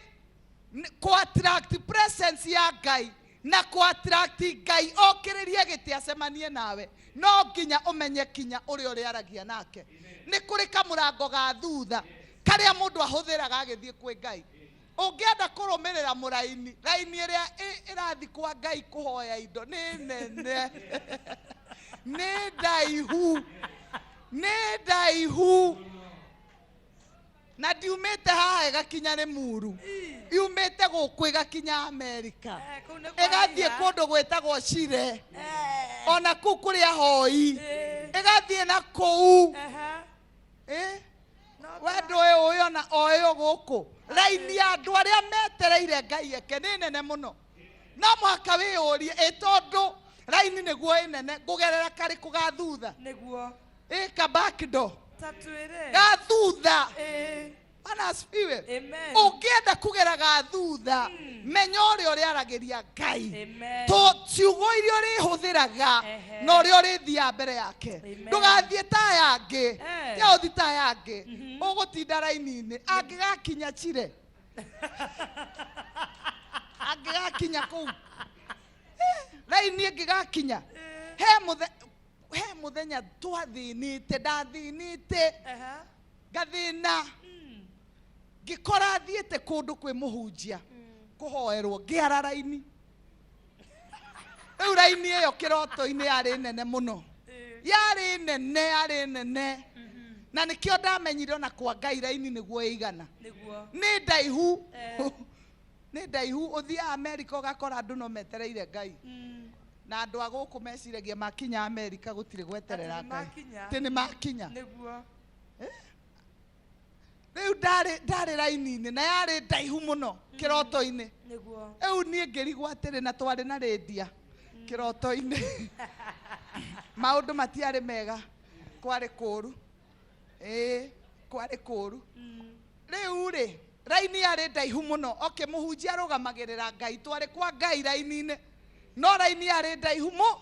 kũ attract presence ya Ngai na kũ attract Ngai okĩrĩrie gĩtĩ acemanie nawe, no nginya ũmenye kinya ũrĩa ũrĩaragia nake. Nĩ kũrĩ kamũrango ga thutha karĩa mũndũ ahũthĩraga agĩthiĩ kwĩ Ngai. Ũngĩenda kũrũmĩrĩra mũraini, raini ĩrĩa ĩrathiĩ kwa Ngai kũhoya indo nĩ nene, nĩ ndaihu, nĩ ndaihu. Na ndiumĩte haha ĩgakinya Limuru, yumĩte gũkũ ĩgakinya Amerika, ĩgathiĩ kũndũ gwĩtagwo Chile, ona kũu kũrĩ ahoi, ĩgathiĩ na kũu. We ndũĩ ũyũ ona oĩ gũkũ. Raini ya andũ arĩa metereire Ngai eke nĩ nene mũno. No mũhaka wĩyũrie, ĩ tondũ raini nĩguo ĩ nene, ngũgerera karĩkũ ga thutha? Nĩguo. Ĩ ka back door. Tatwĩre. Ga thutha. Bwana asifiwe. Amen. Ũngĩenda kũgera ga thutha, menya ũrĩa ũrĩaragĩria Ngai. Amen. To ciugo iria ũrĩhũthĩraga na ũrĩa ũrĩthiaga mbere yake. Ndũgathiĩ ta aya angĩ. Tiga ũthiĩ ta aya angĩ. Ũgũtinda raini-inĩ. Angĩgakinya Chile. Angĩgakinya kũu. Raini ĩngĩgakinya. He mũthenya twathĩnĩte, ndathĩnĩte. Ngathĩna. Ngĩkora thiĩte kũndũ kwĩ mũhunjia kũhoerwo, ngĩara raini. Rĩu raini ĩyo kĩroto-inĩ yarĩ nene mũno. Yarĩ nene, yarĩ nene. Na nĩkĩo ndamenyire ona kwa Ngai raini nĩguo ĩigana. Nĩ ndaihu. Nĩ ndaihu. Ũthiaga Amerika ũgakora andũ no metereire Ngai. Na andũ a gũkũ meciragia makinya Amerika gũtirĩ gweterera Ngai. Atĩ nĩ makinya. Rĩu ndarĩ raini-inĩ na yarĩ ndaihu mũno kĩroto-inĩ. Rĩu niĩ ngĩrigwo atĩrĩ, na twarĩ na rĩndia kĩroto-inĩ. Maũndũ matiarĩ mega, kwarĩ kũũru. Kwarĩ kũũru. Rĩu rĩ, raini yarĩ ndaihu mũno. Okay, mũhunjia arũgamagĩrĩra Ngai, twarĩ kwa Ngai raini-inĩ. No raini yarĩ ndaihu mũno.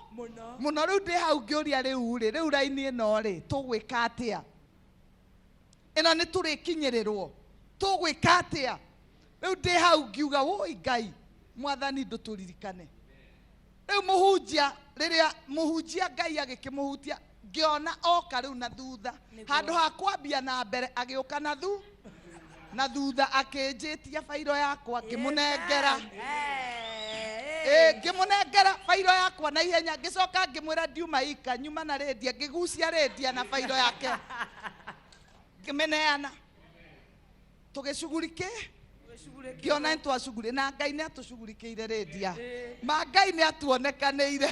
Mũno. Rĩu ndĩ hau ngĩũria rĩu rĩ, rĩu raini ĩno rĩ, tũgwĩka atĩa? Ĩno nĩ tũrĩkinyĩrĩrwo, tũgwĩka atĩa? Rĩu ndĩ hau ngiuga, woi Ngai, mwathani ndũtũririkane. Rĩu mũhunjia, rĩrĩa mũhunjia Ngai agĩkĩmũhutia, ngĩona oka rĩu na thutha. Handũ ha kwambia na mbere, agĩũka na thutha akĩnjĩtia bairo yakwa, ngĩmũnengera. Ngĩmũnengera bairo yakwa na ihenya, ngĩcoka ngĩmwĩra ndiuma ika, nyuma na rĩndia, ngĩgucia rĩndia na bairo yake. Ngĩmĩneana. Tũgĩcugurike. Ngĩona nĩ twacugurĩ, na Ngai nĩ atũcugurikĩire rĩndia. Ma Ngai nĩ atuonekanĩire.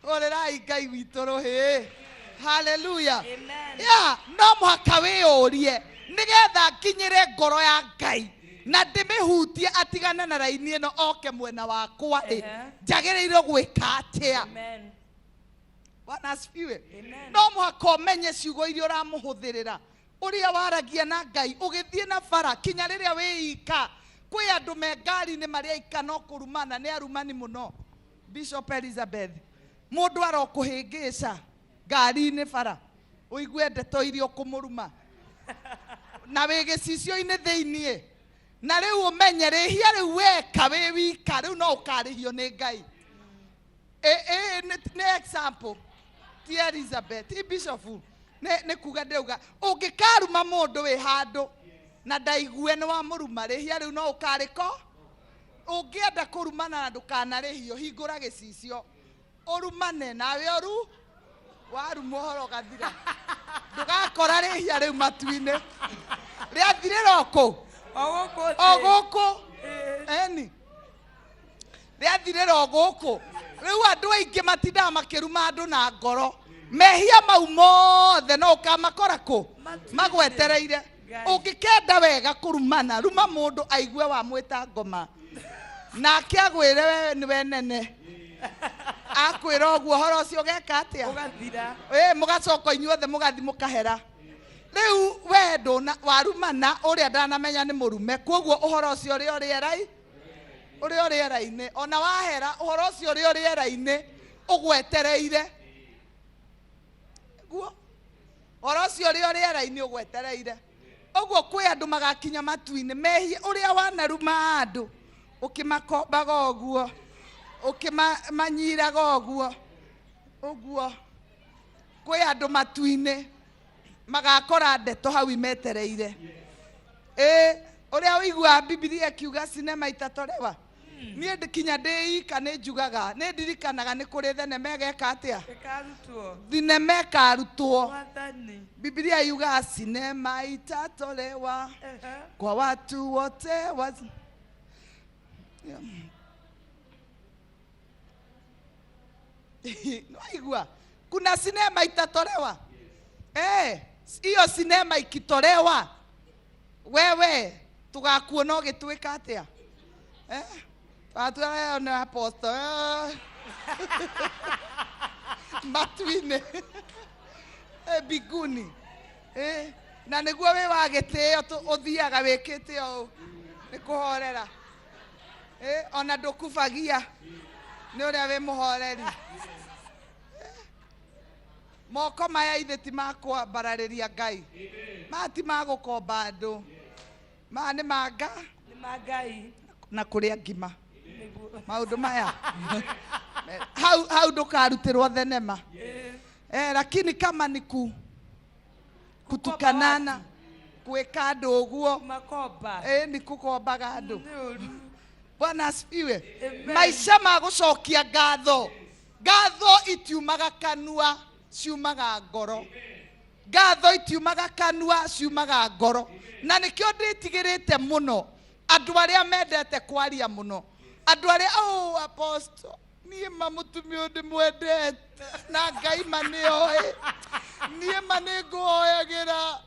Hũrĩrai Ngai witũ rũhĩ. Haleluya. Amen. Ya no mũhaka wĩyũrie nĩgetha nginyĩre ngoro ya Ngai na ndĩmĩhutie atigane na raini ĩno oke mwena wakwa rĩ, Ehe. njagĩrĩirwo gwĩka atĩa? Amen. Bwana asifiwe. Amen. No mũhaka ũmenye ciugo iria ũramũhũthĩrĩra, ũrĩa waragia na Ngai ũgĩthiĩ na bara kinya rĩrĩa wĩika. Kwĩ andũ me ngari-inĩ marĩ aika no kũrumana, nĩ arumani mũno. Bishop Elizabeth, mũndũ arokũhĩngĩca ngari-inĩ bara ũigue ndeto iria ũkũmũruma na wĩ gĩcicio-inĩ thĩiniĩ, na rĩu ũmenye rĩhia rĩu weka wĩ wika rĩu no ũkarĩhio nĩ Ngai. Nĩ example ti Elizabeth, ti Bishop, nĩ kuga ndĩrauga ũngĩkaruma mũndũ wĩ handũ na ndaigue nĩ wamũruma, rĩhia rĩu no ũkarĩko. Ũngĩenda kũrumana na ndũkanarĩhio, hingũra gĩcicio ũrumane nawe, ũru warumwo ũhoro ũgathira, ndũgakora rĩhia rĩu matu-inĩ rĩathirĩra o kũ? O gũkũ O thĩ. gũkũ eni rĩathirĩra o gũkũ. Rĩu andũ aingĩ matindaga makĩruma andũ na ngoro, mehia mau mothe no ũkamakora kũ? Matu-inĩ. Magwetereire. Ngai. Ũngĩkenda wega kũrumana, ruma mũndũ aigue wamwĩta ngoma nake agwĩre we nĩwe nene, akwĩra ũguo ũhoro ũcio ũgeka atĩa? Ũgathira. Ĩ, mũgacoka inyuothe mũgathi mũkahera. Rĩu we ndũna warumana ũrĩa ndanamenya nĩ mũrume, koguo ũhoro ũcio ũrĩ o rĩera-i, ũrĩ o rĩera-inĩ. Ona wahera ũhoro ũcio ũrĩ o rĩera-inĩ ũgwetereire. Guo ũhoro ũcio ũrĩ o rĩera-inĩ ũgwetereire. Ũguo kwĩ andũ magakinya matu-inĩ mehie ũrĩa wanaruma andũ, ũkĩmakombaga ũguo, ũkĩmanyiraga ũguo ũguo, kwĩ andũ matu-inĩ magakora ndeto hau imetereire. Ĩ, ũrĩa ũiguaga Bibilia ĩkiuga sinema itatolewa, niĩ kinya ndĩ ika nĩ njugaga, nĩ ndirikanaga nĩ kũrĩ thenema ĩgeka atĩa? Ĩkarutwo. Thinema ĩkarutwo. Mwathani. Bibilia yugaga sinema itatolewa Ehe. kwa watu wote wa... Nĩwaigua? Kuna sinema itatolewa. Hiyo sinema ikitolewa, wewe tugakuona ũgĩtuĩka atĩa? Tũgatuĩka nĩ apostle. Matu-inĩ. Mbinguni. Na nĩguo wĩ wa gĩtĩo ũthiaga wĩkĩte ũũ nĩ kũhorera. Ona ndũkubagia nĩ ũrĩa wĩ mũhoreri. Moko maya ithe ti ma kwambararĩria Ngai, maya ti ma gũkomba andũ, maya nĩ ma nga Nĩ ma Ngai. na kũrĩa ngima. Nĩguo. Maũndũ maya hau hau ndũkarutĩrwo thenema. Lakini kama ni kutukanana, gwĩka andũ ũguo, Makomba. Nĩ kũkombaga andũ. Nĩ ũru. Bwana asifiwe. Amen. Maica ma gũcokia ngatho, ngatho itiumaga kanua, ciumaga ngoro. Ngatho itiumaga kanua, ciumaga ngoro. Na nĩkĩo ndĩtigĩrĩte mũno andũ arĩa mendete kwaria mũno, andũ arĩa, oh, apostle, niĩ ma mũtumia ũyũ ndĩmwendete na Ngai ma nĩoĩ, niĩ ma nĩngũhoyagĩra.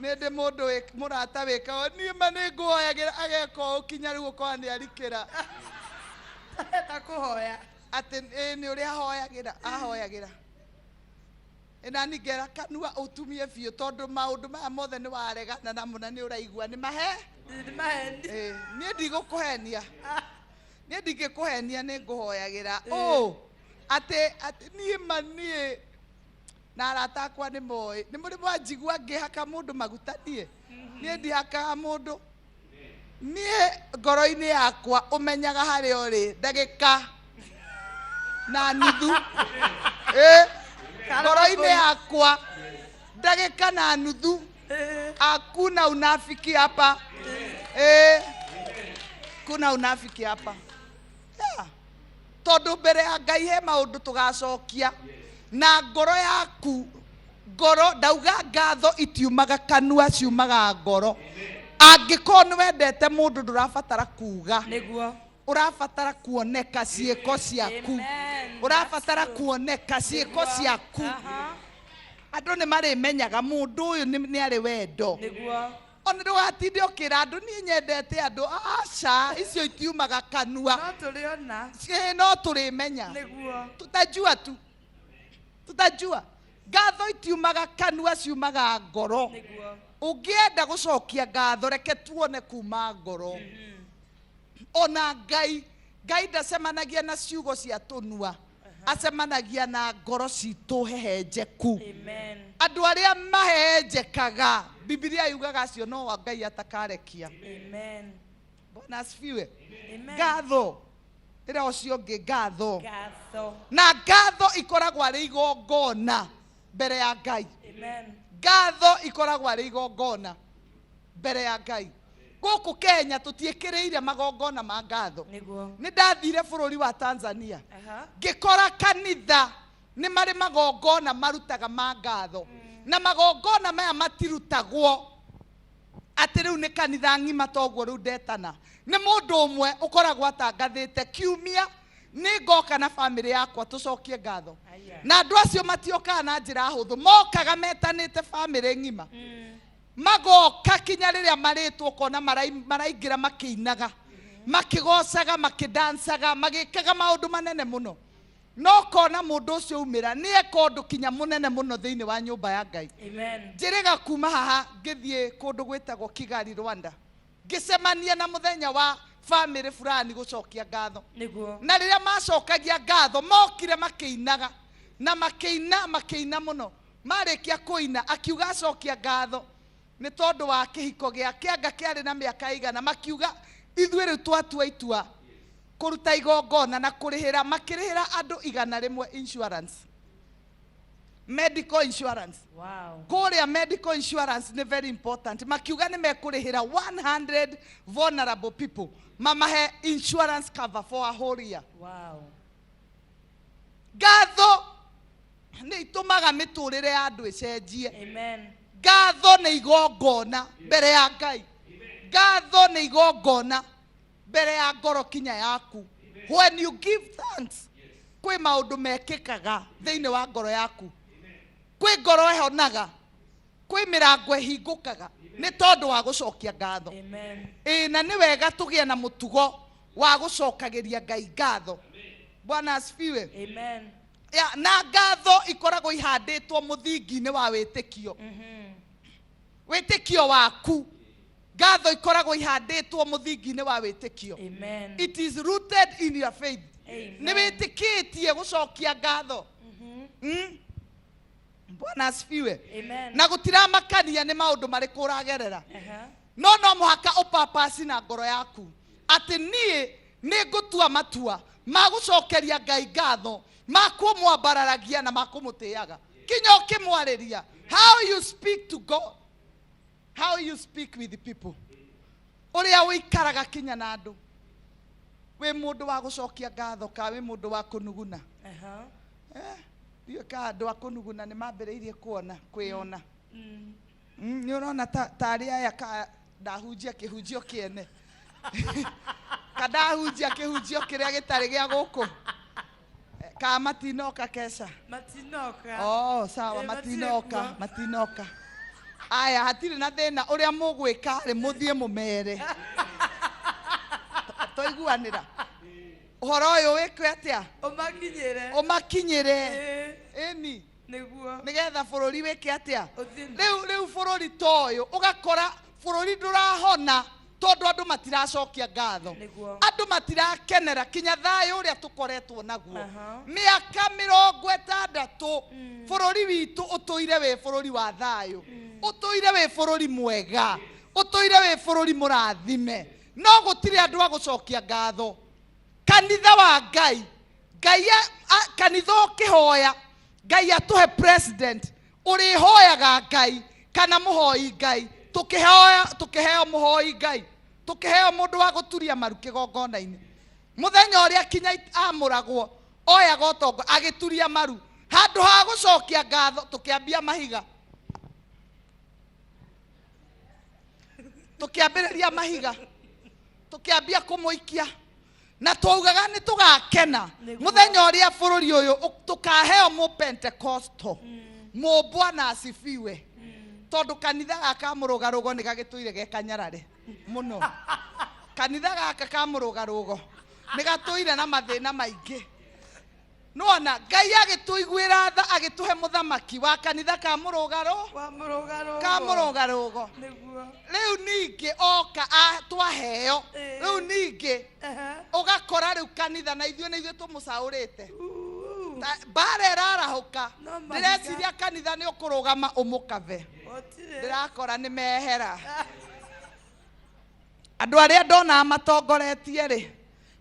Nĩ ndĩ mũndũ mũrata wĩkaga, niĩ ma nĩngũhoyagĩra, ageka ũũ kinya rĩu ũkona nĩ arikĩra. Arenda kũhoya. Atĩ nĩ ũrĩa ahoyagĩra, ahoyagĩra. Na ningera kanua ũtumie biũ, tondũ maũndũ maya mothe nĩ waregana namo na nĩ ũraigua nĩ mahe. Nĩ maheni. Niĩ ndigũkũhenia. Niĩ ndingĩkũhenia, nĩ ngũhoyagĩra. Ũ, atĩ niĩ ma niĩ na arata akwa nĩ moĩ. Nĩ mũrĩ mwanjigua ngĩhaka mũndũ maguta niĩ? Niĩ ndihakaga mũndũ. Niĩ ngoro-inĩ yakwa ũmenyaga harĩa ũrĩ ndagĩka na nuthu. Ngoro-inĩ yakwa ndagĩka na nuthu. Hakuna unafiki hapa. Kuna unafiki hapa. Yeah. Tondu mbere ya Ngai he maundu tugacokia na ngoro yaku, ngoro ndauga ngatho itiumaga kanua, ciumaga ngoro. Angĩkorwo nĩ wendete mũndũ ndũrabatara kuga, Nĩguo. ũrabatara kuoneka ciĩko ciaku. Amen. Ũrabatara kuoneka ciĩko ciaku. Aha. Andũ nĩ marĩmenyaga mũndũ ũyũ nĩ arĩ wendo. Nĩguo. Ona ndũgatinde ũkĩra andũ niĩ nyendete andũ, aca, icio itiumaga kanua. No tũrĩona. Ĩ, no tũrĩmenya. Nĩguo. Tutajua tu, tutajua. Ngatho itiumaga kanua, ciumaga ngoro. Nĩguo. Ũngĩenda gũcokia ngatho, reke tuone kuma ngoro. Ona Ngai, Ngai ndacemanagia na ciugo cia tũnua, acemanagia na ngoro citũ hehenjeku. Amen. Andũ arĩa mahehenjekaga, Bibilia yugaga acio no wa Ngai atakarekia. Amen. Bwana asifiwe. Amen. Ngatho ĩra ũcio ũngĩ ngatho. Ngatho. Na ngatho ikoragwo arĩ igongona mbere ya Ngai. Amen. Ngatho ikoragwo arĩ igongona mbere ya Ngai. Gũkũ Kenya tũtiĩkĩrĩire magongona ma ngatho. Nĩguo. Nĩ ndathire bũrũri wa Tanzania, Aha. ngĩkora kanitha nĩ marĩ magongona marutaga ma ngatho, na magongona maya matirutagwo atĩ rĩu nĩ kanitha ng'ima toguo rĩu ndetana. Nĩ mũndũ ũmwe ũkoragwo atangathĩte kiumia nĩ ngoka na bamĩrĩ yakwa tũcokie ngatho. Aya. Na andũ acio matiokaga na njĩra hũthũ, mokaga metanĩte bamĩrĩ ng'ima, magoka kinya rĩrĩa marĩtwo ũkona maraingĩra makĩinaga, makĩgocaga, makĩdancaga, magĩkaga maũndũ manene mũno. No kona mũndũ ũcio umĩra nĩ eka ũndũ kinya mũnene mũno thĩinĩ wa nyũmba ya Ngai. Amen. Njĩrĩga kuma haha ngĩthiĩ kũndũ gwĩtagwo Kigali, Rwanda, ngĩcemania na mũthenya wa bamĩrĩ fulani gũcokia ngatho. Nĩguo. Na rĩrĩa macokagia ngatho mokire makĩinaga na makĩina, makĩina mũno. Marĩkia kũina akiuga acokia ngatho nĩ tondũ wa kĩhiko gĩake, anga kĩarĩ na mĩaka igana. Makiuga ithuĩ rĩu twatua itua kũruta igongona na kũrĩhĩra, makĩrĩhĩra andũ 100 insurance, medical insurance. Wow. Kũrĩa medical insurance nĩ very important. Makiuga nĩ mekũrĩhĩra 100 vulnerable people, mamahe insurance cover for a whole year. Wow. Ngatho nĩ itũmaga mĩtũrĩre ya andũ ĩcenjie. Amen. Ngatho nĩ igongona mbere ya Ngai. Ngatho nĩ igongona mbere ya ngoro kinya yaku. When you give thanks, kwĩ maũndũ mekĩkaga thĩinĩ wa ngoro yaku. Kwĩ ngoro ĩhonaga, kwĩ mĩrango ĩhingũkaga nĩ tondũ wa gũcokia ngatho. Amen. Ĩĩ, na nĩ wega tũgĩe na mũtugo wa gũcokagĩria Ngai ngatho. Bwana asifiwe. Amen. Ya, na ngatho ikoragwo ihandĩtwo mũthingi-inĩ wa wĩtĩkio. Wĩtĩkio waku, ngatho ikoragwo ihandĩtwo mũthingi-inĩ wa wĩtĩkio. Amen. It is rooted in your faith. Amen. Nĩ wĩtĩkĩtie gũcokia ngatho. Bwana asifiwe. Amen. Na gũtiramakania nĩ maũndũ marĩkũ ũragerera. Aha. No no mũhaka ũpapasi na ngoro yaku atĩ niĩ nĩ ngũtua matua ma gũcokeria Ngai ngatho, ma kũmwambararagia na ma kũmũtĩaga. Kinya ũkĩmwarĩria, how you speak to God, how you speak with the people, ũrĩa ũikaraga kinya na andũ. Wĩ mũndũ wa gũcokia ngatho ka wĩ mũndũ wa kũnuguna? Aha. Ndiũĩ ka andũ a kũnuguna nĩ mambĩrĩirie kuona, kwĩona. Nĩ ũrona tarĩ aya ka ndahunjia kĩhunjio kĩene. Ka ndahunjia kĩhunjio kĩrĩa gĩtarĩ gĩa gũkũ. Ka matinoka kesha. Matinoka. Oh, sawa, matinoka, matirĩ kuo. matinoka. Aya, hatirĩ na thĩna ũrĩa mũgwĩka rĩ, mũthiĩ mũmere. Twaiguanĩra. Ũhoro ũyũ wĩkwe atĩa? Ũmakinyĩre. Ũmakinyĩre. Ĩni. Nĩguo. Nĩgetha bũrũri wĩke atĩa? Ũthiĩ. Rĩu bũrũri ta ũyũ, ũgakora bũrũri ndũrahona tondũ andũ matiracokia ngatho. Nĩguo. Andũ matirakenera kinya thayũ ũrĩa tũkoretwo naguo. Aha. Mĩaka mĩrongo ĩtandatũ bũrũri witũ ũtũire wĩ bũrũri wa thayũ, ũtũire wĩ bũrũri mwega, ũtũire wĩ bũrũri mũrathime, no gũtirĩ andũ a gũcokia ngatho. Kanitha wa Ngai, Ngai kanitha ũkĩhoya Ngai atũhe president ũrĩhoyaga Ngai kana mũhoi Ngai, tũkĩheo mũhoi Ngai, tũkĩheo mũndũ wa gũturia maru kĩgongona-inĩ. Mũthenya ũrĩa kinya amũragwo oyaga ũtongo agĩturia maru, handũ ha gũcokia ngatho tũkĩambia mahiga, tũkĩambĩrĩria mahiga, tũkĩambia kũmũikia, na twaugaga nĩ tũgakena Nĩguo. mũthenya ũrĩa bũrũri ũyũ tũkaheo mũ Pentecostal, Mũmbwana asifiwe, tondũ kanitha gaka ka mũrũgarũgo nĩ gagĩtũire ge kanyarare mũno. Kanitha gaka ka mũrũgarũgo nĩ gatũire na mathĩna maingĩ. Nĩwona Ngai agĩtũiguĩra tha, agĩtũhe mũthamaki wa kanitha ka mũrũgarũ, Wa mũrũgarũgo. ka mũrũgarũgo. Nĩguo. Rĩu ningĩ oka twaheo, rĩu ningĩ ũgakora rĩu kanitha na ithuĩ nĩ ithuĩ tũmũcaũrĩte. Mbara ĩrarahũka. No mahiga. Ndĩreciria kanitha nĩ ũkũrũgama ũmũkave. Gũtirĩ. Ndĩrakora nĩ mehera. Andũ arĩa ndonaga matongoretie rĩ,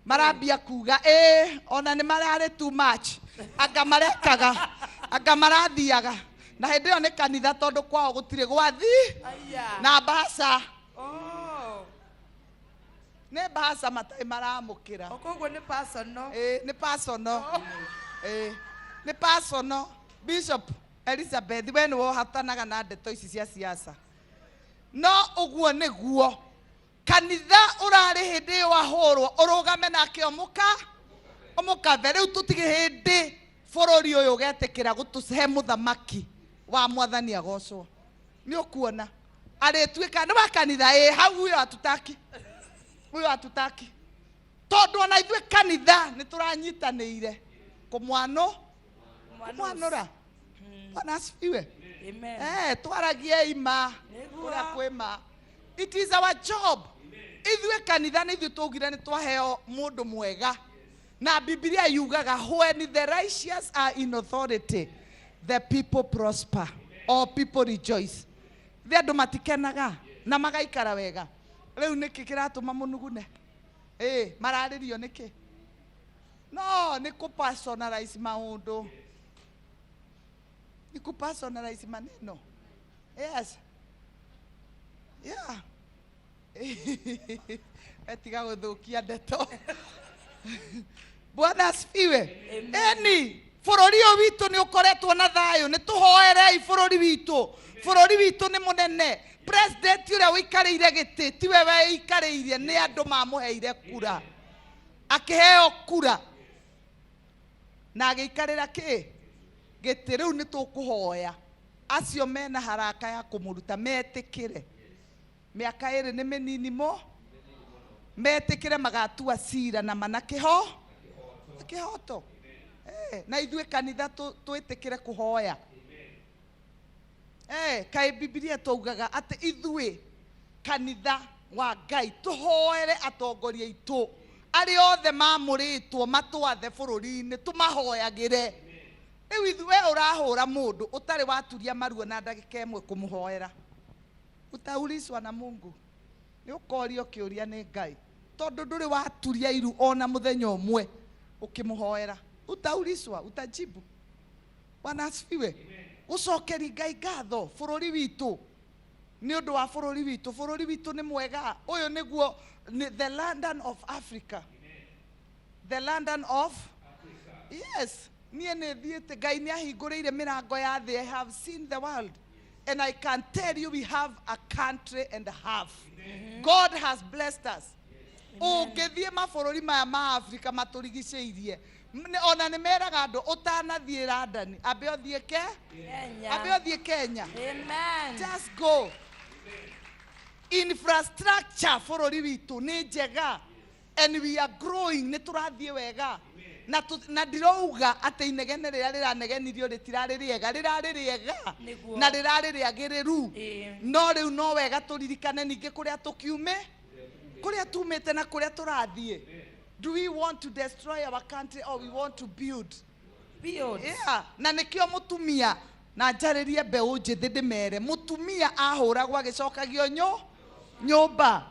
marambia kuga ĩ ona nĩ mararĩ too much, anga marekaga, anga marathiaga na hĩndĩ ĩyo nĩ kanitha, tondũ kwao gũtirĩ gwathi Aya. na mbaca. Oh. Nĩ mbaca matarĩ maramũkĩra. Koguo nĩ personal. Ĩ, nĩ personal. Ĩ, nĩ personal. Bishop Elizabeth, we nĩwe ũhatanaga na ndeto ici cia siasa. No ũguo nĩguo kanitha ũrarĩ hĩndĩ ĩyo ahũrwo, ũrũgame nake ũmũka ũmũkathe. Rĩu tũtirĩ hĩndĩ bũrũri ũyũ ũgetĩkĩra gũtũhe mũthamaki wa mwathani agocwo. Nĩ ũkuona arĩtuĩka nĩ wa kanitha, ĩ hau huyo hatutaki, huyo hatutaki, tondũ ona ithuĩ kanitha nĩ tũranyitanĩire kũmwanũ kũmwanũra. Bwana asifiwe. Amen. Twaragie ima Nĩguo. kũrĩa kwĩ ma. It is our job. Ithuĩ kanitha nĩ ithuĩ twaugire nĩ twaheo mũndũ mwega, na Bibilia yugaga when the righteous are in authority, the people prosper or people rejoice. Thĩ andũ matikenaga na magaikara wega. Rĩu nĩkĩ kĩratũma mũnugune? Ĩ, mararĩrio nĩkĩ? No nĩ kũ personalize maũndũ, nĩ kũ personalize maneno. Yes, yeah. Etiga gũthũkia ndeto. Bwana asifiwe. Eni bũrũri ũyũ witũ nĩ ũkoretwo na thayũ, nĩ tũhoerei bũrũri witũ. Bũrũri witũ nĩ mũnene. President ũrĩa ũikarĩire gĩtĩ tiwe weikarĩire, nĩ andũ mamũheire kura, akĩheo kura na agĩikarĩra kĩ gĩtĩ. Rĩu nĩ tũkũhoya acio mena haraka ya kũmũruta metĩkĩre. Mĩaka ĩrĩ nĩ mĩnini mo, metĩkĩre magatua cira na mana kĩho kĩhoto. Na ithuĩ kanitha twĩtĩkĩre kũhoya. Kaĩ Bibilia taugaga atĩ ithuĩ kanitha wa Ngai tũhoere atongoria aitũ arĩa othe mamũrĩtwo matwathe bũrũri-inĩ, tũmahoyagĩre. Rĩu ithuĩ, we ũrahũra mũndũ ũtarĩ waturia maruo na ndagĩka ĩmwe kũmũhoera, utaulizwa na Mungu. Nĩ ũkorio kĩũria nĩ Ngai, tondũ ndũrĩ waturia iru ona mũthenya ũmwe ũkĩmũhoera. Utaulizwa, utajibu. Bwana asifiwe. Gũcokeri Ngai ngatho bũrũri witũ, nĩ ũndũ wa bũrũri witũ. Bũrũri witũ nĩ mwega. Ũyũ nĩguo nĩ the London of Africa, the London of, yes. Niĩ nĩ thiĩte, Ngai nĩ ahingũrĩire mĩrango ya thĩ. I have seen the world and I can tell you we have a country and a half. God has blessed us. Ũngĩthiĩ mabũrũri maya ma Africa matũrigicĩirie, ona nĩ meraga andũ ũtanathiĩ London ambe ũthiĩ ke Kenya. ambe ũthiĩ Kenya. Amen. Just go. Infrastructure bũrũri witũ nĩ njega and we are growing, nĩ tũrathiĩ wega. Na ndirauga atĩ inegene rĩrĩa rĩranegenirio rĩtirarĩ rĩega, rĩrarĩ rĩega. Nĩguo. Na rĩrarĩ rĩagĩrĩru. No rĩu no wega tũririkane ningĩ kũrĩa tũkiume, kũrĩa tumĩte na kũrĩa tũrathiĩ. Do we want to destroy our country or we want to build? Build. Yeah. Na nĩkĩo mũtumia, na njarĩrie mbeũ njĩthĩ ndĩmere, mũtumia ahũragwo agĩcokagio nyũmba.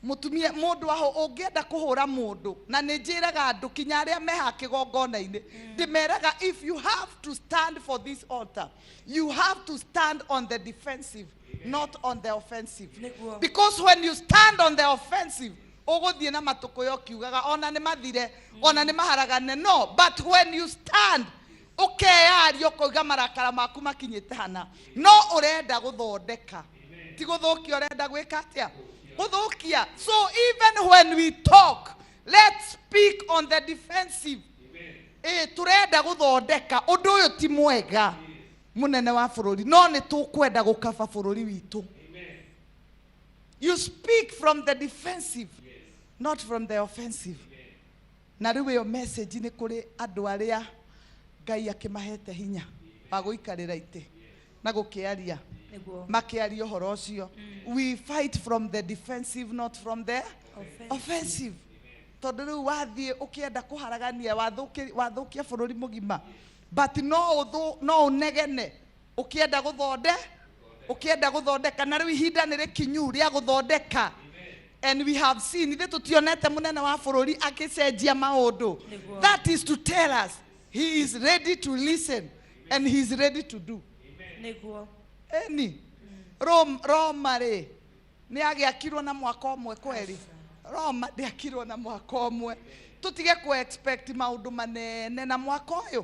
Mũtumia, mũndũ aho ũngĩenda kũhũra mũndũ, na nĩ njĩraga andũ kinya arĩa meha kĩgongona-inĩ, ndĩmeraga if you have to stand for this altar, you have to stand on the defensive, not on the offensive. Nĩguo. Because when you stand on the offensive, ũgũthiĩ na matũkũya ũkiugaga ona nĩ mathire, ona nĩ maharagane. No, but when you stand ũkeyaria ũkauga marakara maku makinyĩte hana, no ũrenda gũthondeka, ti gũthũkia. Ũrenda gwĩka atĩa? Gũthũkia. So even when we talk, let's speak on the defensive. Ĩ, tũrenda gũthondeka ũndũ ũyũ ti mwega. Mũnene wa bũrũri, no nĩ tũkwenda gũkaba bũrũri witũ. You speak from the defensive, not from the offensive. Na rĩu ĩyo message nĩ kũrĩ andũ arĩa Ngai akĩmahete hinya wa gũikarĩra itĩ na gũkĩaria. Nĩguo. Makĩaria ũhoro ũcio, we fight from the defensive, not from the Offensive. Offensive, tondũ rĩu wathiĩ ũkĩenda kũharagania, wathũkia bũrũri mũgima, but no ũnegene ũkĩenda gũthonde ũkĩenda gũthondeka. Na rĩu ihinda nĩ rĩkinyu rĩa gũthondeka, and we have seen, ithuĩ tũtionete mũnene wa bũrũri akĩcenjia maũndũ. Nĩguo. That is to tell us he is ready to listen and he is ready to do. Nĩguo. Eni Roma rĩ, nĩ agĩakirwo na mwaka ũmwe kweri? Roma ndĩakirwo na mwaka ũmwe. Tũtige ku expect maũndũ manene na mwaka ũyũ,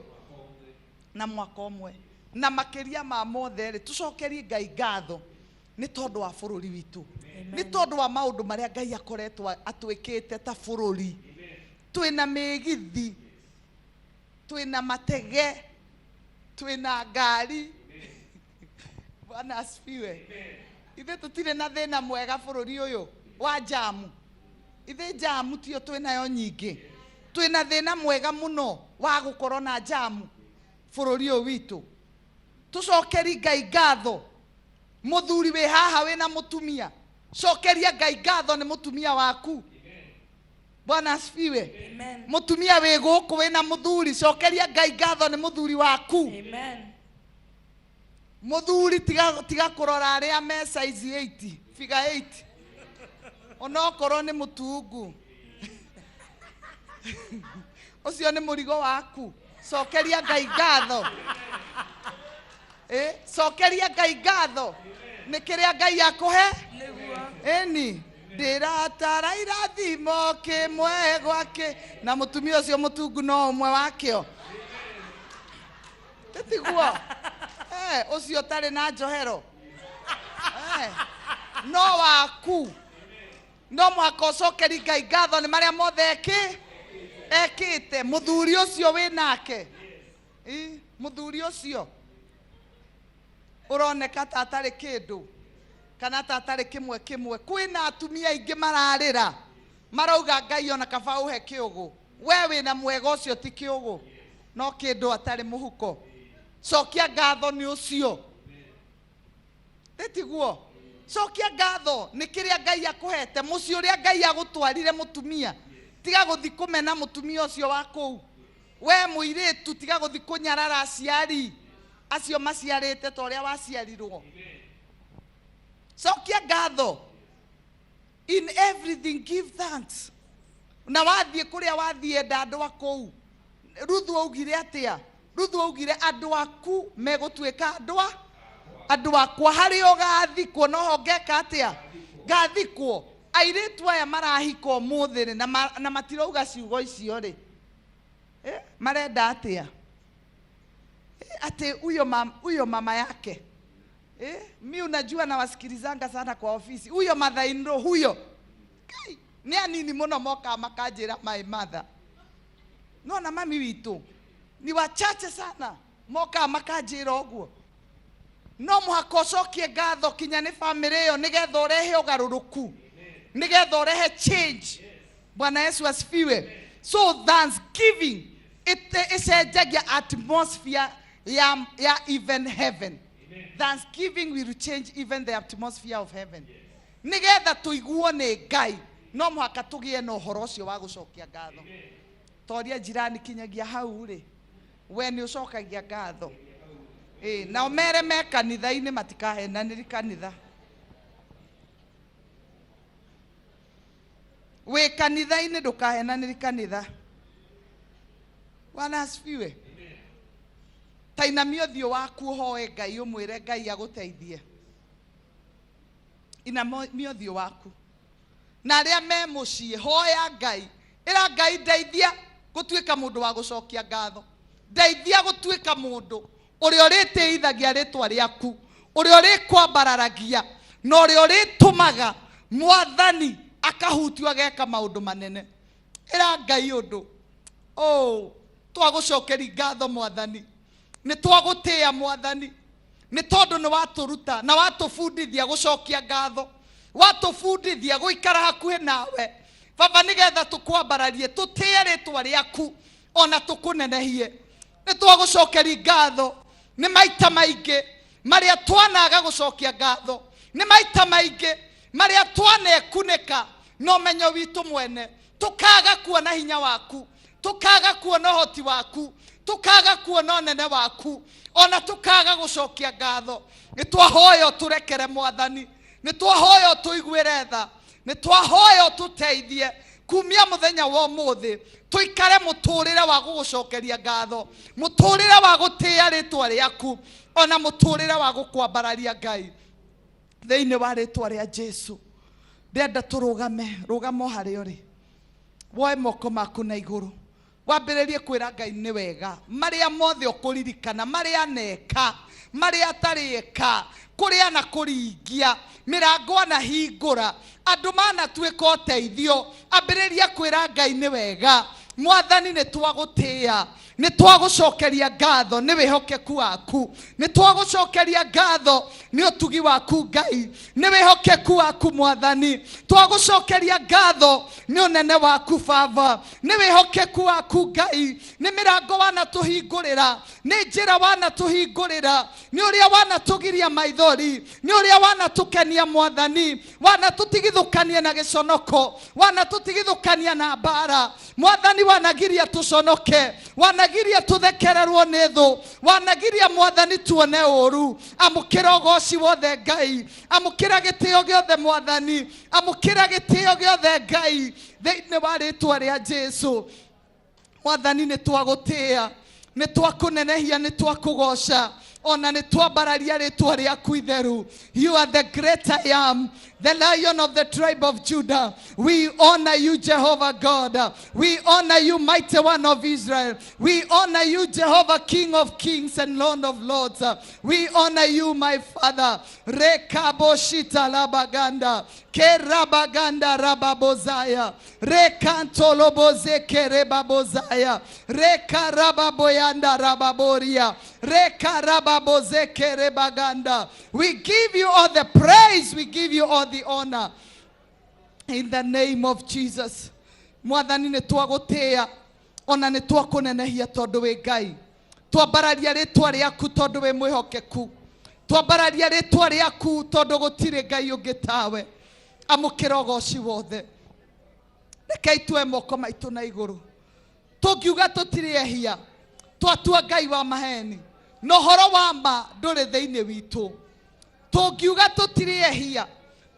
na mwaka ũmwe. Na makĩria ma mothe rĩ, tũcokerie Ngai ngatho nĩ tondũ wa bũrũri witũ, nĩ tondũ wa maũndũ marĩa Ngai akoretwo atwĩkĩte ta bũrũri. Twĩna mĩgithi, twĩna matege, twĩna ngari. Bwana asifiwe. Ithuĩ tũtirĩ na thĩna mwega bũrũri ũyũ wa jamu. Ithuĩ jamu tiyo twĩnayo nyingĩ. Twĩna thĩna mwega mũno wa gũkorwo na jamu bũrũri ũyũ witũ. Tũcokeri Ngai ngatho. Mũthuri wĩ haha wĩna mũtumia, cokeria Ngai ngatho nĩ mũtumia waku. Bwana asifiwe. Amen. Mũtumia wĩ gũkũ wĩna mũthuri, cokeria Ngai ngatho nĩ mũthuri waku. Amen. Mũthuri, tiga kũrora arĩa me size 8, figure 8, onokorwo nĩ mũtungu, ũcio nĩ mũrigo waku. Cokeria Ngai ngatho. Cokeria Ngai ngatho nĩ kĩrĩa Ngai akũhe. Nĩguo. Ĩni ndĩratara irathimo kĩmwe gwake, na mũtumia ũcio mũtungu no ũmwe wakĩo, tĩtiguo? Ũcio ũtarĩ na njohero, no waku. No mũhaka ũcokeri Ngai ngatho nĩ marĩa mothe ekĩte. Mũthuri ũcio wĩ nake, mũthuri ũcio ũroneka ta atarĩ kĩndũ kana ta atarĩ kĩmwe kĩmwe, kwĩna atumia aingĩ mararĩra marauga, "Ngai, ona kaba ũhe kĩũgũ." We wĩna mwega ũcio, ti kĩũgũ, no kĩndũ atarĩ mũhuko. Cokia ngatho nĩ ũcio, tĩtiguo? Cokia ngatho nĩ kĩrĩa Ngai akũhete, mũciĩ ũrĩa Ngai agũtwarire. Mũtumia, tiga gũthi kũmena mũtumia ũcio wa kũu. We mũirĩtu, tiga gũthi kũnyarara aciari acio maciarĩte ta ũrĩa waciarirwo. Cokia ngatho. In everything give thanks. Na wathiĩ kũrĩa wathiĩ, enda andũ a kũu. Ruthu augire atĩa? Ruthu augire, "Andũ aku megũtuĩka andũ akwa, harĩa ũgathikwo noho ngeka atĩa? Ngathikwo." Airĩtu aya marahika ũmũthĩ rĩ, na matirauga ciugo icio rĩ, marenda atĩa? Ati huyo mama yake, mi unajua nawasikilizanga sana kwa ofisi, huyo mother in law huyo. Kai, nĩ anini mũno mokaga makanjĩra, "My mother." Nona mami witũ ni wachache sana mokaga makanjĩra ũguo. No mũhaka ũcokie ngatho kinya nĩ famĩlĩ ĩyo, nĩgetha ũrehe ũgarũrũku, nĩgetha ũrehe change. Bwana Yesu asifiwe. So thanksgiving ĩcenjagia atmosphere ya even heaven. Thanksgiving will change even the atmosphere of heaven. Nĩgetha tũiguo nĩ Ngai, no mũhaka tũgĩe na ũhoro ũcio wa gũcokia ngatho. Toria jirani, kinyagia hau rĩ, we nĩ ũcokagia ngatho? Ĩ, nao mere me kanitha-inĩ matikahenanĩri kanitha. Wĩ kanitha-inĩ, ndũkahenanĩri kanitha. Bwana asifiwe. Ta inamia ũthiũ waku, ũhoe Ngai, ũmwĩre Ngai agũteithie. Inamia ũthiũ waku, na arĩa me mũciĩ, hoya Ngai, ĩra Ngai, "Ndeithia gũtuĩka mũndũ wa gũcokia ngatho. Ndeithia gũtuĩka mũndũ ũrĩa ũrĩtĩithagia rĩtwa rĩaku, ũrĩa ũrĩkwambararagia, na ũrĩa ũrĩtũmaga Mwathani akahutio ageka maũndũ manene." Ĩra Ngai ũndũ. Oh, twagũcokeri ngatho, Mwathani. Nĩ twagũtĩĩa Mwathani, nĩ tondũ nĩ watũruta na watũbundithia gũcokia ngatho, watũbundithia gũikara hakuhĩ nawe Baba, nĩgetha tũkwambararie, tũtĩe rĩtwa rĩaku ona tũkũnenehie. Nĩ twagũcokeria ngatho nĩ maita maingĩ marĩa twanaga gũcokia ngatho, nĩ maita maingĩ marĩa twanekunĩka na ũmenyo witũ mwene, tũkaga kuona hinya waku, tũkaga kuona ũhoti waku, tũkaga kuona ũnene waku, ona tũkaga gũcokia ngatho. Nĩ twahoya ũtũrekere Mwathani, nĩ twahoya ũtũiguĩre tha, nĩ twahoya ũtũteithie kumia mũthenya wa ũmũthĩ tũikare mũtũrĩre wa gũgũcokeria ngatho, mũtũrĩre wa gũtĩĩa rĩtwa rĩaku, ona mũtũrĩre wa gũkwambararia Ngai, thĩinĩ wa rĩtwa rĩa Jesu. Ndĩrenda tũrũgame, rũgama o harĩa ũrĩ, woe moko maku na igũrũ, wambĩrĩrie kwĩra Ngai nĩ wega marĩa mothe ũkũririkana, marĩa aneka, marĩa atarĩka, kũrĩa anakũringia, mĩrango anahingũra, andũ manatuĩka ũteithio. Ambĩrĩria kwĩra Ngai nĩ wega. Mwathani, nĩ twagũtĩĩa, nĩ twagũcokeria ngatho nĩ wĩhokeku waku, nĩ twagũcokeria ngatho nĩ ũtugi waku Ngai, nĩ wĩhokeku waku Mwathani, twagũcokeria ngatho nĩ ũnene waku Baba, nĩ wĩhokeku waku Ngai, nĩ mĩrango wanatũhingũrĩra, nĩ njĩra wanatũhingũrĩra, nĩ ũrĩa wanatũgiria maithori, nĩ ũrĩa wanatũkenia Mwathani, wanatũtigithũkania na gĩconoko, wanatũtigithũkania na mbara Mwathani, wanagiria tũconoke, wanagiria tũthekererwo nĩ thũ, wanagiria Mwathani tuone ũru. Amũkĩra ũgoci wothe Ngai, amũkĩra gĩtĩo gĩothe Mwathani, amũkĩra gĩtĩo gĩothe Ngai, thĩinĩ wa rĩtwa rĩa Jesu. Mwathani, nĩ twagũtĩĩa, nĩ twakũnenehia, nĩ twakũgoca, ona nĩ twambararia rĩtwa rĩaku itheru. You are the great I am, the Lion of the tribe of Judah. We honor you, Jehovah God. We honor you, mighty one of Israel. We honor you, Jehovah, King of kings and Lord of lords. We honor you, my Father. Rekaboshita labaganda, kerabaganda rababozaya, rekantoloboze kerebabozaya, rekarababoyanda rababoria, rekarababoze kerebaganda. We give you all the praise, we give you all the honor. In the name of Jesus. Mwathani, nĩ twagũtĩĩa ona nĩ twakũnenehia tondũ wĩ Ngai. Twambararia rĩtwa rĩaku tondũ wĩ mwĩhokeku. Twambararia rĩtwa rĩaku tondũ gũtirĩ Ngai ũngĩ tawe. Amũkĩra ũgoci wothe. Rekei tuoe moko maitũ na igũrũ. Tũngiuga tũtirĩ ehia, twatua Ngai wa maheni, na ũhoro wa ma ndũrĩ thĩinĩ witũ. Tũngiuga tũtirĩ ehia,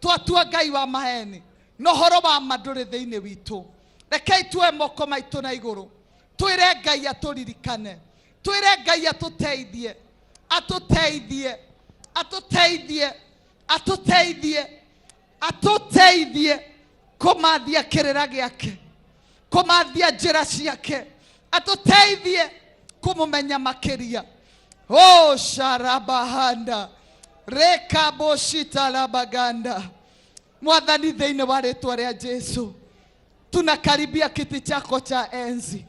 twatua Ngai wa maheni, na ũhoro wa ma ndũrĩ thĩinĩ witũ. Rekei tuoe moko maitũ na igũrũ, twĩre Ngai atũririkane, twĩre Ngai atũteithie, atũteithie, atũteithie, atũteithie, atũteithie kũmathia kĩrĩra gĩake, kũmathia njĩra ciake, atũteithie kũmũmenya makĩria. Oh, sharabahanda rekaboshita labaganda. Mwathani, thĩinĩ wa rĩtwa rĩa Jesu, tunakaribia kiti chako cha enzi,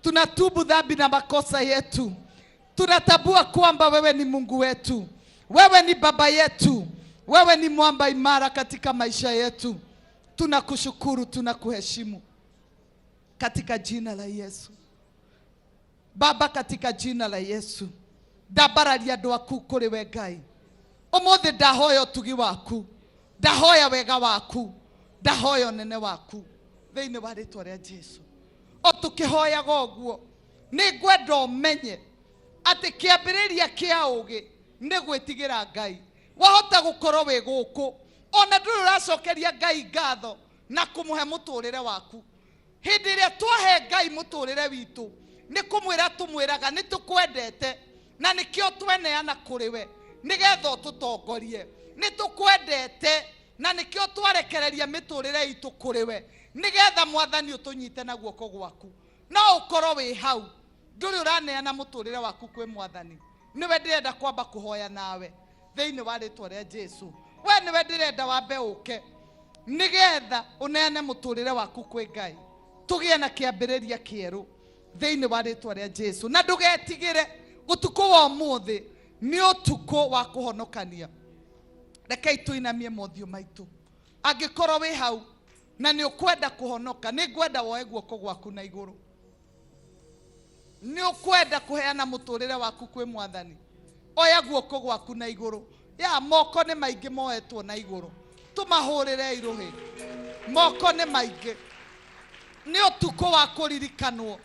tunatubu dhambi na makosa yetu, tunatambua kwamba wewe ni Mungu wetu, wewe ni baba yetu, wewe ni mwamba imara katika maisha yetu. Tunakushukuru, tunakuheshimu katika jina la Yesu. Baba, katika jina la Yesu, ndambararia andũ aku kũrĩ we Ngai. Ũmũthĩ ndahoya ũtugi waku, ndahoya wega waku, ndahoya ũnene waku thĩinĩ wa rĩtwa rĩa Jesu. O tũkĩhoyaga ũguo, nĩ ngwenda ũmenye atĩ kĩambĩrĩria kĩa ũgĩ nĩ gwĩtigĩra Ngai. Wahota gũkorwo wĩ gũkũ ona ndũrĩ ũracokeria Ngai ngatho na kũmũhe mũtũrĩre waku. Hĩndĩ ĩrĩa twahe Ngai mũtũrĩre witũ, nĩ kũmwĩra tũmwĩraga nĩ tũkwendete na nĩkĩo tweneana kũrĩ we nĩgetha ũtũtongorie. Nĩ tũkwendete na nĩkĩo twarekereria mĩtũrĩre itũ kũrĩ we nĩgetha Mwathani ũtũnyite na guoko gwaku. No ũkorwo wĩ hau ndũrĩ ũraneana mũtũrĩre waku kwĩ Mwathani, nĩwe ndĩrenda kwamba kũhoya nawe thĩinĩ wa rĩtwa rĩa Jesu. We nĩwe ndĩrenda wambe ũke nĩgetha ũneane mũtũrĩre waku kwĩ Ngai, tũgĩe na kĩambĩrĩria kĩerũ thĩinĩ wa rĩtwa rĩa Jesu. Na ndũgetigĩre Ũtukũ wa ũmũthĩ nĩ ũtukũ wa kũhonokania. Rekei tũinamie mothiũ maitũ. Angĩkorwo wĩ hau na nĩ ũkwenda kũhonoka, nĩ ngwenda woe guoko gwaku na igũrũ. Nĩ ũkwenda kũheana mũtũrĩre waku kwĩ mwathani, oya guoko gwaku na igũrũ. Ya moko nĩ maingĩ moetwo na igũrũ, tũmahũrĩre irũhĩ. Moko nĩ maingĩ. Nĩ ũtukũ wa kũririkanwo.